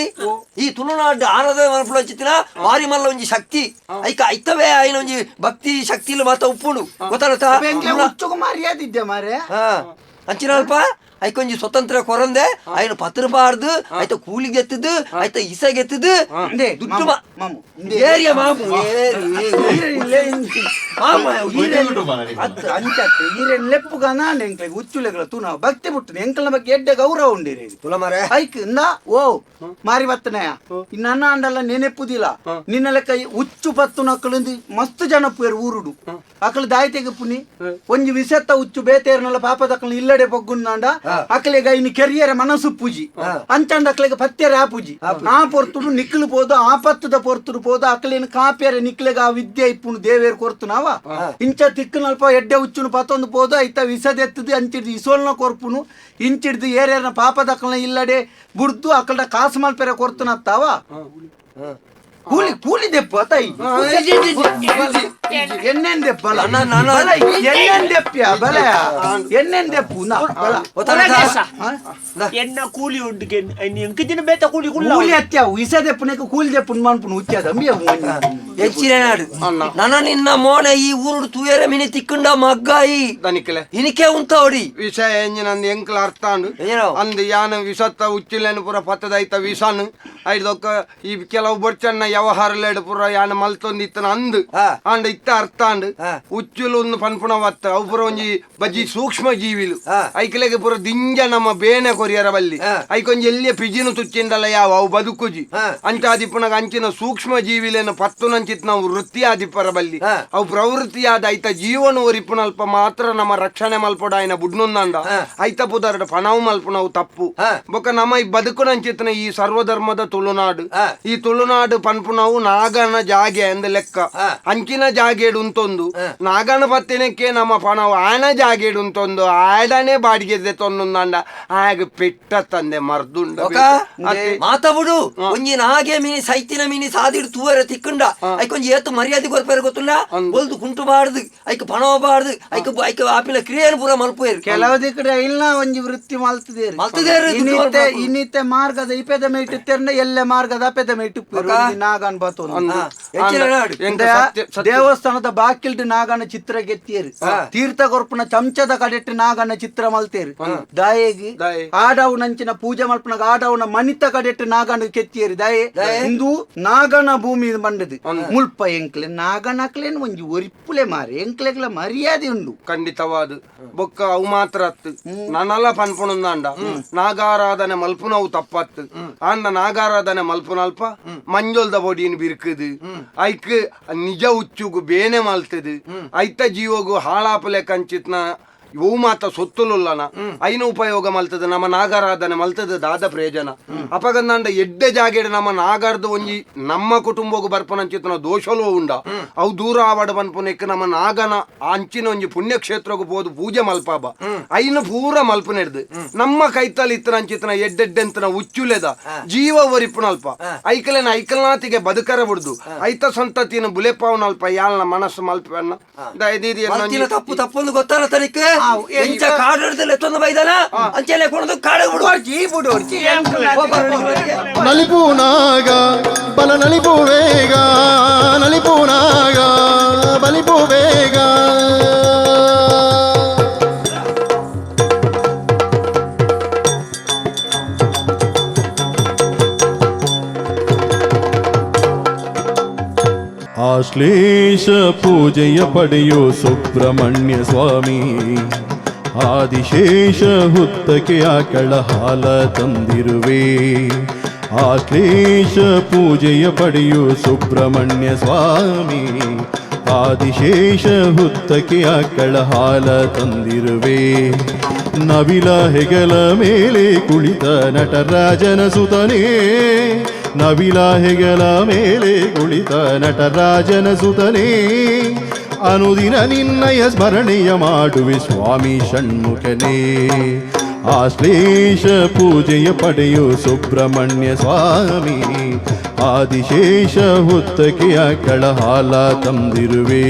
ಈ ತುಳುನಾಡು ಆರಾಧನೆ ಮನಪುಳ ಚಿತ್ತಿನ ವಾರಿ ಮಲ್ಲ ಒಂಜಿ ಶಕ್ತಿ ಐಕ ಐತವೇ ಆಯ್ನ ಒಂಜಿ ಭಕ್ತಿ ಶಕ್ತಿ ಮಾತ ಉಪ್ಪುಂಡು ಗೊತ್ತಾಗತ್ತಾ ಹುಚ್ಚುಗು ಮರ್ಯಾದಿದ್ದೆ ಮಾರೆ ಅಂಚಿನಲ್ಪ ಐಕೊಂಜಿ ಸ್ವತಂತ್ರ ಕೊರಂದೆ ಆಯ್ನ ಪತ್ರ ಬಾರ್ದು ಆಯ್ತ ಕೂಲಿಗೆ ಎತ್ತದು ಆಯ್ತ ಇಸಗೆ ಎತ್ತದು ದುಡ್ಡು ಏರಿಯ ಮಾಮು ಈರೇನ್ ಲೆಪ್ಪುಗ ನಾನು ಎಂಕ್ಲೆಗ್ ಹುಚ್ಚುಲೆಗಳ ತೂನ ಭಕ್ತಿ ಬಿಟ್ಟು ಎಂಕಲ್ನ ಬಗ್ಗೆ ಎಡ್ಡೆ ಗೌರವ ಉಂಡಿರಿ ತುಲ ಮಾರೆ ಐಕ್ ಇಂದ ಓ ಮಾರಿ ಬತ್ತನೆಯ ನನ್ನ ಅಂಡಲ್ಲ ನೆನೆಪ್ಪುದಿಲ್ಲ ನಿನ್ನ ಲೆಕ್ಕ ಹುಚ್ಚು ಪತ್ತು ನಕ್ಕಳಿಂದ ಮಸ್ತ್ ಜನ ಪೇರು ಊರುಡು ಅಕಲು ದಾಯಿತೆಗೆ ಪುನಿ ಒಂಜಿ ವಿಸತ್ತ ಹುಚ್ಚು ಬೇತೇರ್ನಲ್ಲ ಪಾಪದಕ್ಕಲು ಇಲ್ಲಡೆ ಬೊಗ್ಗುಂದಾಂಡ ಅಕ್ಲೆಗ ಇನ್ನು ಕೆರಿಯರ ಮನಸ್ಸು ಪೂಜಿ ಅಂಚಂಡ ಅಕ್ಲೆಗ ಪತ್ತೆರ ಆಪೂಜಿ ಆ ಪೊರ್ತುಡು ನಿಕ್ಲು ಪೋದು ಆಪತ್ತದ ಪೊರ್ತುಡು ಪೋದು ಅಕ್ಲೇನು ಕಾಪ್ಯರ ನಿಕ್ಲೆಗ ಆ ವಿದ್ಯೆ ಇಪ್ಪುನು ದೇವೇರ್ ಕೊರ್ತುನಾವ ಇಂಚ ತಿಕ್ಕನಲ್ಪ ಎಡ್ಡೆ ಉಚ್ಚುನು ಪತ್ತೊಂದು ಪೋದು ಐತ ವಿಸದೆತ್ತದು ಅಂಚಿಡ್ದು ಇಸೋಲ್ನ ಕೊರ್ಪುನು ಇಂಚಿಡ್ದು ಏರೇರ್ನ ಪಾಪದಕ್ಕಲ್ನ ಇಲ್ಲಡೆ ಬುಡ್ದು ಅಕ್ಕಲ್ಡ ಕಾಸು ಮಲ್ಪೆರೆ ಕೊರ್ತುನತ್ತಾವ ಕೂಲಿ ಕೂಲಿ ದೆಪ್ಪು ಅತ್ತಾಯಿ ಎಣ್ಣೆನ್ ದೆಪ್ಪು ಬಲ ಬಲ ಎಣ್ಣೆನ್ ದೆಪ್ಪ್ಯ ಬಲ ಎಣ್ಣೆನ್ ದೆಪ್ಪು ನಾ ಬಲ ಎನ್ನ ಕೂಲಿ ಉಂಟು ಎಂಕಿನ ಬೇತ ಕೂಲಿ ಕೂಲಿ ಅತ್ಯ ಇಸ ದೆಪ್ಪುನೆಕ್ ಕೂಲಿ ದೆಪ್ಪುನ್ ಮನ್ಪುನು ಉಚ್ಚಾದ ಅಂಬಿಯ ಎಂಚಿನಾಡು ನನ ನಿನ್ನ ಮೋನೆ ಈ ಊರುಡು ತೂಯರ ಮಿನಿ ತಿಕ್ಕುಂಡ ಮಗ್ಗಾಯಿ ದನಿಕ್ಲೆ ಇನಿಕೆ ಉಂತಾವಡಿ ವಿಷ ಎಂಜಿನ ಅಂದ್ ಎಂಕ್ಲ ಅರ್ಥ ಅಂಡು ಅಂದ್ ಯಾನ ವಿಷತ್ತ ಉಚ್ಚಿಲೇನು ಪೂರ ಪತ್ತದೈತ ವಿಷಾನು ಐದೊಕ್ಕ ಈ ಕೆಲವು ಬೊಡ್ಚಣ್ಣ ವ್ಯವಹಾರಲೇಡು ಪೂರ ಯಾನ ಮಲ್ತೊಂದು ಇತ್ತನ ಅಂದ್ ಆಂಡ ಇತ್ತ ಅರ್ಥ ಅಂಡ್ ಉಚ್ಚುಲು ಒಂದು ಪನ್ಪುಣ ವತ್ತ ಅವು ಪೂರ ಒಂಜಿ ಬಜ್ಜಿ ಸೂಕ್ಷ್ಮ ಜೀವಿಲು ಐಕ್ಲೆಗೆ ಪೂರ ದಿಂಜ ನಮ್ಮ ಬೇನೆ ಕೊರಿಯರ ಬಲ್ಲಿ ಐಕೊಂಜಿ ಎಲ್ಲಿಯ ಪಿಜಿನು ತುಚ್ಚಿಂದಲ್ಲ ಯಾವ ಅವು ಬದುಕುಜಿ ಅಂಚ ಆದಿಪ್ಪುನಗ ಅಂಚಿನ ಸೂಕ್ಷ್ಮ ಜೀವಿಲೇನು ಪತ್ತುನಂಚಿತ್ ನಾವು ವೃತ್ತಿ ಆದಿಪ್ಪರ ಬಲ್ಲಿ ಅವು ಪ್ರವೃತ್ತಿಯಾದ ಐತ ಜೀವನ ಒರಿಪುನಲ್ಪ ಮಾತ್ರ ನಮ್ಮ ರಕ್ಷಣೆ ಮಲ್ಪೊಡಾಯನ ಬುಡ್ನುಂದಂಡ ಐತ ಪುದರ್ಡ ಪಣವು ಮಲ್ಪುನವು ತಪ್ಪು ಬೊಕ್ಕ ನಮ್ಮ ಈ ಬದುಕುನಂಚಿತ್ನ ಈ ಸರ್ವಧರ್ಮದ ತುಳುನಾಡು ಈ ತುಳುನಾಡು ಪನ್ಪುನವು ನಾಗನ ಜಾಗೆ ಅಂದ ಲೆಕ್ಕ ಅಂಚಿನ ಜಾಗೇಡು ಉಂತೊಂದು ನಾಗನ ಪತ್ತಿನಕ್ಕೆ ನಮ್ಮ ಪಣವು ಆನ ಜಾಗೇಡು ಉಂತೊಂದು ಆಡನೆ ಬಾಡಿಗೆ ತೊಂದೊಂದಂಡ ಆಗ ಪೆಟ್ಟ ತಂದೆ ಮರ್ದುಂಡ ಮಾತ ಬುಡು ಒಂಜಿ ನಾಗೆ ಮಿನಿ ಸೈತಿನ ಮಿನಿ ಸಾದಿಡು ತೂವರ ತಿಕ್ಕುಂಡ ಐಕೊಂಜಿ ಏತು ಮರ್ಯಾದೆ ಕೊರ್ಪೇರು ಗೊತ್ತುಂಡ ಒಲ್ದು ಕುಂಟು ಬಾರ್ದು ಐಕ್ ಪಣವ ಬಾರ್ದು ಐಕ್ ಐಕ್ ಆಪಿನ ಕ್ರಿಯೆಯನ್ನು ಪೂರ ಮಲ್ಪೇರು ಕೆಲವು ಕಡೆ ಇಲ್ಲ ಒಂಜಿ ವೃತ್ತಿ ಮಲ್ತದೇರು ಮಲ್ತದೇರು ಇನ್ನಿತ್ತೆ ಇನ್ನಿತ್ತೆ ಮಾರ್ಗದ ಇಪೆದ ಮೇಟ್ ತೆರ್ನ ಎಲ್ಲೆ ಮಾರ್ಗದ ಅಪೆದ ಮೇಟ್ ನಾಗನ್ ಬತ್ತೊಂದು ದೇವಸ್ಥಾನದ ಬಾಕಿಲ್ಡ್ ನಾಗನ ಚಿತ್ರ ಗೆತ್ತಿಯರು ತೀರ್ಥ ಕೊರ್ಪುನ ಚಮಚದ ಕಡೆಟ್ಟು ನಾಗನ ಚಿತ್ರ ಮಲ್ತೇರು ದಾಯೆಗೆ ಆಡವು ನಂಚಿನ ಪೂಜೆ ಮಲ್ಪನಾಗ ಆಡವುನ ಮನಿತ ಕಡೆಟ್ಟು ನಾಗನ ಕೆತ್ತಿಯರು ದಾಯೆ ಇಂದು ನಾಗನ ಭೂಮಿ ಬಂಡದು ಮುಲ್ಪ ಎಂಕ್ಲೆ ನಾಗನಕ್ಲೇನ್ ಒಂಜಿ ಒರಿಪ್ಪುಲೆ ಮಾರಿ ಎಂಕ್ಲೆಗ್ಲ ಮರ್ಯಾದೆ ಉಂಡು ಖಂಡಿತವಾದ ಬೊಕ್ಕ ಅವು ಮಾತ್ರ ಅತ್ತು ನನಲ ಪನ್ಪುಣಂದಾಂಡ ನಾಗಾರಾಧನೆ ಮಲ್ಪುನವು ತಪ್ಪತ್ತು ಆಂಡ ನಾಗಾರಾಧನೆ ಮಲ್ಪುನಲ್ಪ ಮಂಜೊಲ್ದ ಬೊಡಿನ ಬಿರ್ಕುದು ಐಕ್ ನಿಜ ಉಚ್ಚುಗು ಬೇನೆ ಮಲ್ತದು ಐತ ಜೀವಗು ಹಾಳಾಪಲೆ ಕಂಚಿತ್ನ ಇವು ಮಾತ ಸೊತ್ತುಲುಲ್ಲನ ಐನ ಉಪಯೋಗ ಮಲ್ತದ ನಮ್ಮ ನಾಗಾರಾಧನೆ ಮಲ್ತದ ದಾದ ಪ್ರಯೋಜನ ಅಪಗಂದಾಂಡ ಎಡ್ಡೆ ಜಾಗೆಡ್ ನಮ್ಮ ನಾಗಾರ್ದು ಒಂಜಿ ನಮ್ಮ ಕುಟುಂಬಗು ಬರ್ಪನಂಚಿತ್ನ ದೋಷಲು ಉಂಡ ಅವು ದೂರ ಆವಡ ಪನ್ಪುನೆಕ್ ನಮ್ಮ ನಾಗನ ಅಂಚಿನ ಒಂಜಿ ಪುಣ್ಯಕ್ಷೇತ್ರಗು ಪೋದು ಪೂಜೆ ಮಲ್ಪಾಬ ಐನ ಪೂರ ಮಲ್ಪನೆಡ್ದು ನಮ್ಮ ಕೈತಲ್ ಇತ್ತನ ಅಂಚಿತ್ನ ಎಡ್ಡೆಡ್ಡೆಂತನ ಉಚ್ಚುಲೆದ ಜೀವ ಒರಿಪುನಲ್ಪ ಐಕಲೆನ ಐಕಲ್ನಾತಿಗೆ ಬದುಕರ ಬುಡ್ದು ಐತ ಸಂತತಿನ ಬುಲೆಪಾವನಲ್ಪ ಯಾಲ್ನ ಮನಸ್ಸು ಮಲ್ಪನ್ನ ತಪ್ಪು ತಪ್ಪೊಂದು ಗೊತ್ತಾನ ತನಿಕ್ ಎಂಚ ಕಾಡು ಎತ್ತೊಂದು ಬೈದಾನ ಅಂಚೆಲೆ ಕೊಡದು ಕಾಡು ಬಿಡು ಬಿಡು ನಲಿಪು ನಾಗ ಬಲ ನಲಿಪು ವೇಗ ನಲಿಪು ನಾಗ ಬಲಿಪು ವೇಗ ಆಶ್ಲೇಷ ಪೂಜೆಯ ಪಡೆಯೋ ಸುಬ್ರಹ್ಮಣ್ಯ ಸ್ವಾಮಿ ಆದಿಶೇಷ ಹುತ್ತಕ್ಕೆ ಆಕಳ ಹಾಲ ತಂದಿರುವೆ ಆಶ್ಲೇಷ ಪೂಜೆಯ ಪಡೆಯೋ ಸುಬ್ರಹ್ಮಣ್ಯ ಸ್ವಾಮಿ ಆದಿಶೇಷ ಹುತ್ತಕ್ಕೆ ಆಕಳ ಹಾಲ ತಂದಿರುವೆ ನವಿಲ ಹೆಗಲ ಮೇಲೆ ಕುಳಿತ ನಟರಾಜನ ಸುತನೇ ನವಿಲ ಹೆಗಲ ಮೇಲೆ ಕುಳಿತ ನಟರಾಜನ ಸುತನೇ ಅನುದಿನ ನಿನ್ನಯ ಸ್ಮರಣೆಯ ಮಾಡುವೆ ಸ್ವಾಮಿ ಷಣ್ಮುಖನೇ ಆಶ್ಲೇಷ ಪೂಜೆಯ ಪಡೆಯು ಸುಬ್ರಹ್ಮಣ್ಯ ಸ್ವಾಮಿ ಆದಿಶೇಷ ಹುತ್ತಕೆಯ ಕಳಹಾಲ ತಂದಿರುವೆ.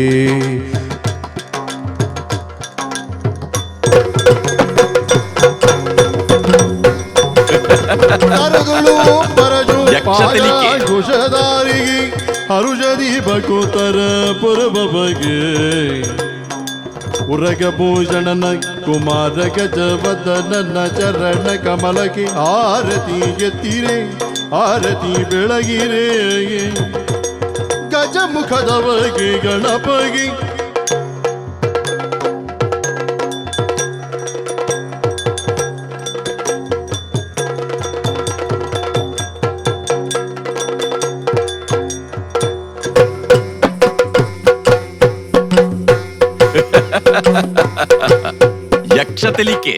ಹರುಷದಿ ಬಕುತರ ಪುರಬಗೆ ಉರಗಭೂಷಣನ ಕುಮಾರ ಗಜವದನನ ಚರಣ ಕಮಲಕ್ಕೆ ಆರತಿ ಎತ್ತಿರೆ ಆರತಿ ಬೆಳಗಿರೆ ಗಜಮುಖದವಗೆ ಗಣಪಗೆ. ಯಕ್ಷ ತೆಲಿಕೆ.